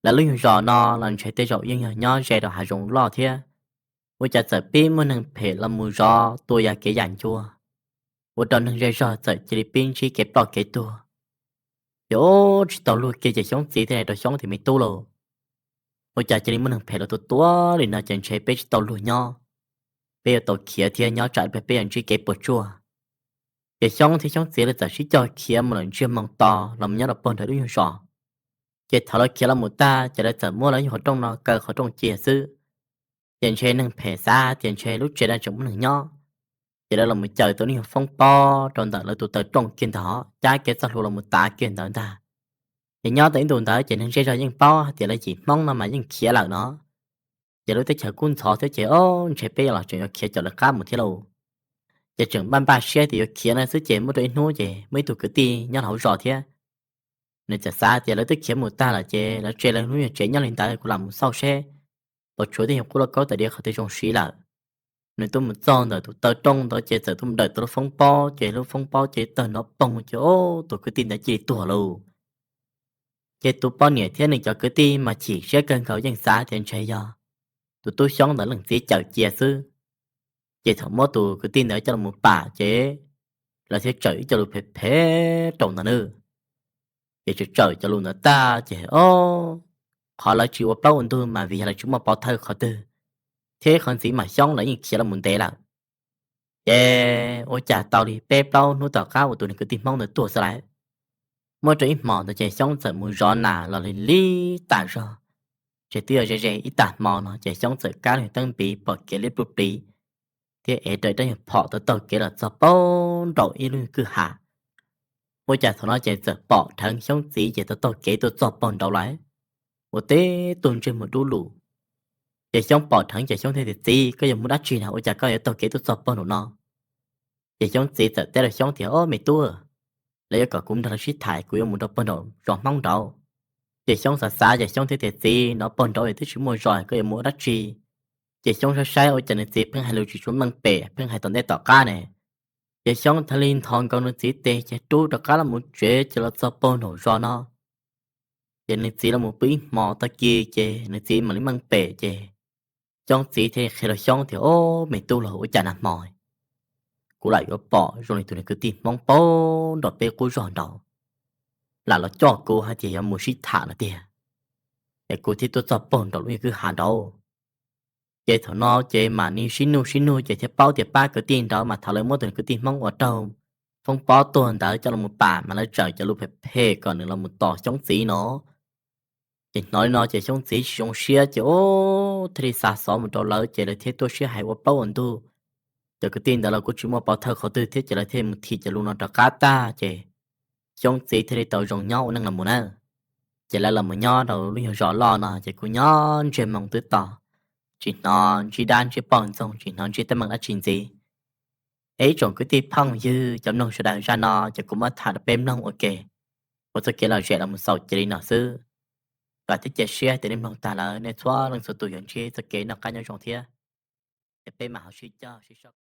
lawv lub nyuag zos no los ntshe tej zaum yeej yog nyob ze rau hav zoov loj thiab, ua cas txawm pib muaj neeg phem los mus zov tua ya kev yam ncua, ua rau neeg zej zog txawm cia li pib ntsib kev ploj kev tuag. Ces tsis tau luag kiag ces Xyoob txiv thiaj hais rau Xyoob tias me tub lauj, ua cas cia li muaj neeg phem los tua tua li no ces ntshe peb tsis tau luag nyob, peb yuav tau khiav thiab nyob tsam ib pliag peb yuav ntsib kev puas tsuaj. Ces Xyoob thiab Xyoob txiv lawv txawm sib coj khiav mus lawm ntsiag moo to los mus nyob rau puag nram lub nyuag zos. Ces thaum lawv khiav los mus tag ces lawv txawm muab lawv nyuag qhov rooj no kaw qhov rooj cia xwb. Ces ntshe neeg phem xav tias ntshe lub tsev no tseem muaj neeg nyob, ces lawv los mus caws tau lub nyuag foob pob rau ntawm lawv tus taw rooj kiag ntag, cab kev txoj hlua los mus tav kiag ntawd ntag. Ces nyob tau ib ntus ntawd ces neeg zej zog yeej paub hais tias lawv yim Hmoob no mas yeej khiav lawm no. Ces lub teb chaws kub ntxhov thiab ces o, ntshe peb los tseem yuav khiav caum lawv qab mus thiab lauj. Ces tseem npaj npaj siab tias yuav khiav no xwb ces muaj rau ib hnub ces muaj ib tug kwv tij nyob hauv zos thiab, nws txawm xav tias lawv twb khiav mus tag lawm ces lawv tseg lawv lub nyuag tsev nyob li ntawd kuv lam mus xauj seb puas tshuav tej nyuag qub lauj kaub tais diav qhov twg zoo siv lawm. Nws tuaj mus txog ntawm tus taw rooj ntawd ces txawm tuaj mus dawm tau lub foob pob ces lub foob pob ces tawg nrov poog ces o, tus kwv tij ntawd cia li tuag lauj. Ces tus poj niam thiab nws cov kwv tij mas chim siab kawg nkaus yeej xav tias ntshe yog tus tub Xyoob ntawd leej txiv cawm cia xwb. Ces thaum muab tus kwv tij ntawd coj los pam ces lawv thiaj tsawm ib co lus phem phem rau ntawd na. Ces txawm tsawm cov lus ntawd tag ces o, qhov lawv tsis ua plaub ua ntug mas vim yog lawv tsis muaj pov thawj qhov twg, thiab qhov ntxiv mas Xyoob lawv yeej khiav los mus ntev lawm. Ces ua cas tau li peb plaub hnub tom qab uas tus niag kwv tij Hmoob ntawd tuag xwb lawm, muaj rau ib hmos ntawd ces Xyoob txawm mus zov nas los li lis tas zog, ces twb yog ze ze ib tag hmo no ces Xyoob txawm kab lub teeb npiv pom kev liab pluj plis, thiab ev rau ib rab nyuag phom tau taug kev los txog puag nraum ib lub kwj ha. Ua cas thaum no ces txawm pom dheev Xyoob txiv ces tau taug kev tuaj txog puag nraud lawm, ua tib tug ntsej muag dub lus. Ces Xyoob pom dheev ces Xyoob thiaj tias, Txiv, koj yuav mus dab tsi na, ua cas koj yuav taug kev tuaj txog puag nraum no? Ces Xyoob txiv txawm teb rau Xyoob tias, Ob, me tub, lawv yuav kom kuv nrog lawv sib tham, kuv yuav mus rau puag nraum zos Hmoob nraud. Ces Xyoob xav xav ces Xyoob thiaj tias, Txiv, no puag nraud twb tsis muaj zos, koj yuav mus ua dab tsi? Ces Xyoob saib saib ua cas nws txiv pheej hais lus tsis tshua meej pem, pheej hais tom ntej tom qab ne. Ces Xyoob thiaj li nthos nkaus nws txiv tes ces rub rov qab los mus tsev ces los txog puag nraum zos no. Ces nws txiv los mus pw ib hmos tag kis ces nws txiv mam li meej pem ces Xyoob txiv thiaj qhia rau Xyoob tias, Ob, me tub, los ua cas nag hmo kuv lam yuav pom zoo li tus niag kwv tij Hmoob puag nraum peb qub zos nraud lam los coj kuv hais tias yuav mus sib tham no tiag, es kuv thiaj tuaj txog puag nraum lub kwj ha nraud. Ces thaum no ces mam li sib nug sib nug ces thiaj paub tias pab kwv tij nraud mas thaum lawv muab tus niag kwv tij Hmoob uas raug foob pob tuag ntawd coj los pam mas lawv tsawm cov lus phem phem kom nws los mus tos Xyoob txiv no. Ces hnov li no ces Xyoob txiv tsis zoo siab ces thiaj li xa xov mus rau lawv ces lawv thiaj tuaj sib hais ua plaub ua ntug. Cov kwv tij ntawd los kuj tsis muaj pov thawj qhov twg thiab ces lawv thiaj mus thim cov lus no rov qab tag ces Xyoob txiv thiaj li tau zoo nyob ua neej los mus na. Ces lawv los mus nyob rau lub nyuag zos loj no ces kuj nyob ntsiag moo twb to, tsis hnov ntsib dab ntsib poj ntxoog, tsis hnov ntsib teeb meem dab tsi ntxiv. Es ib tsoom kwv tij phooj ywg cov mloog sawv daws, zaj no ces kuv muab tham rau peb mloog ua ke, ua txoj kev lom zem los mus xaus cia li no xwb. Vam thiab cia siab tias nej mloog tag lawm nej txhua leej txhua tus yuav ntsib txoj kev noj qab nyob zoo thiab. Es peb mam ho sib cog sib soj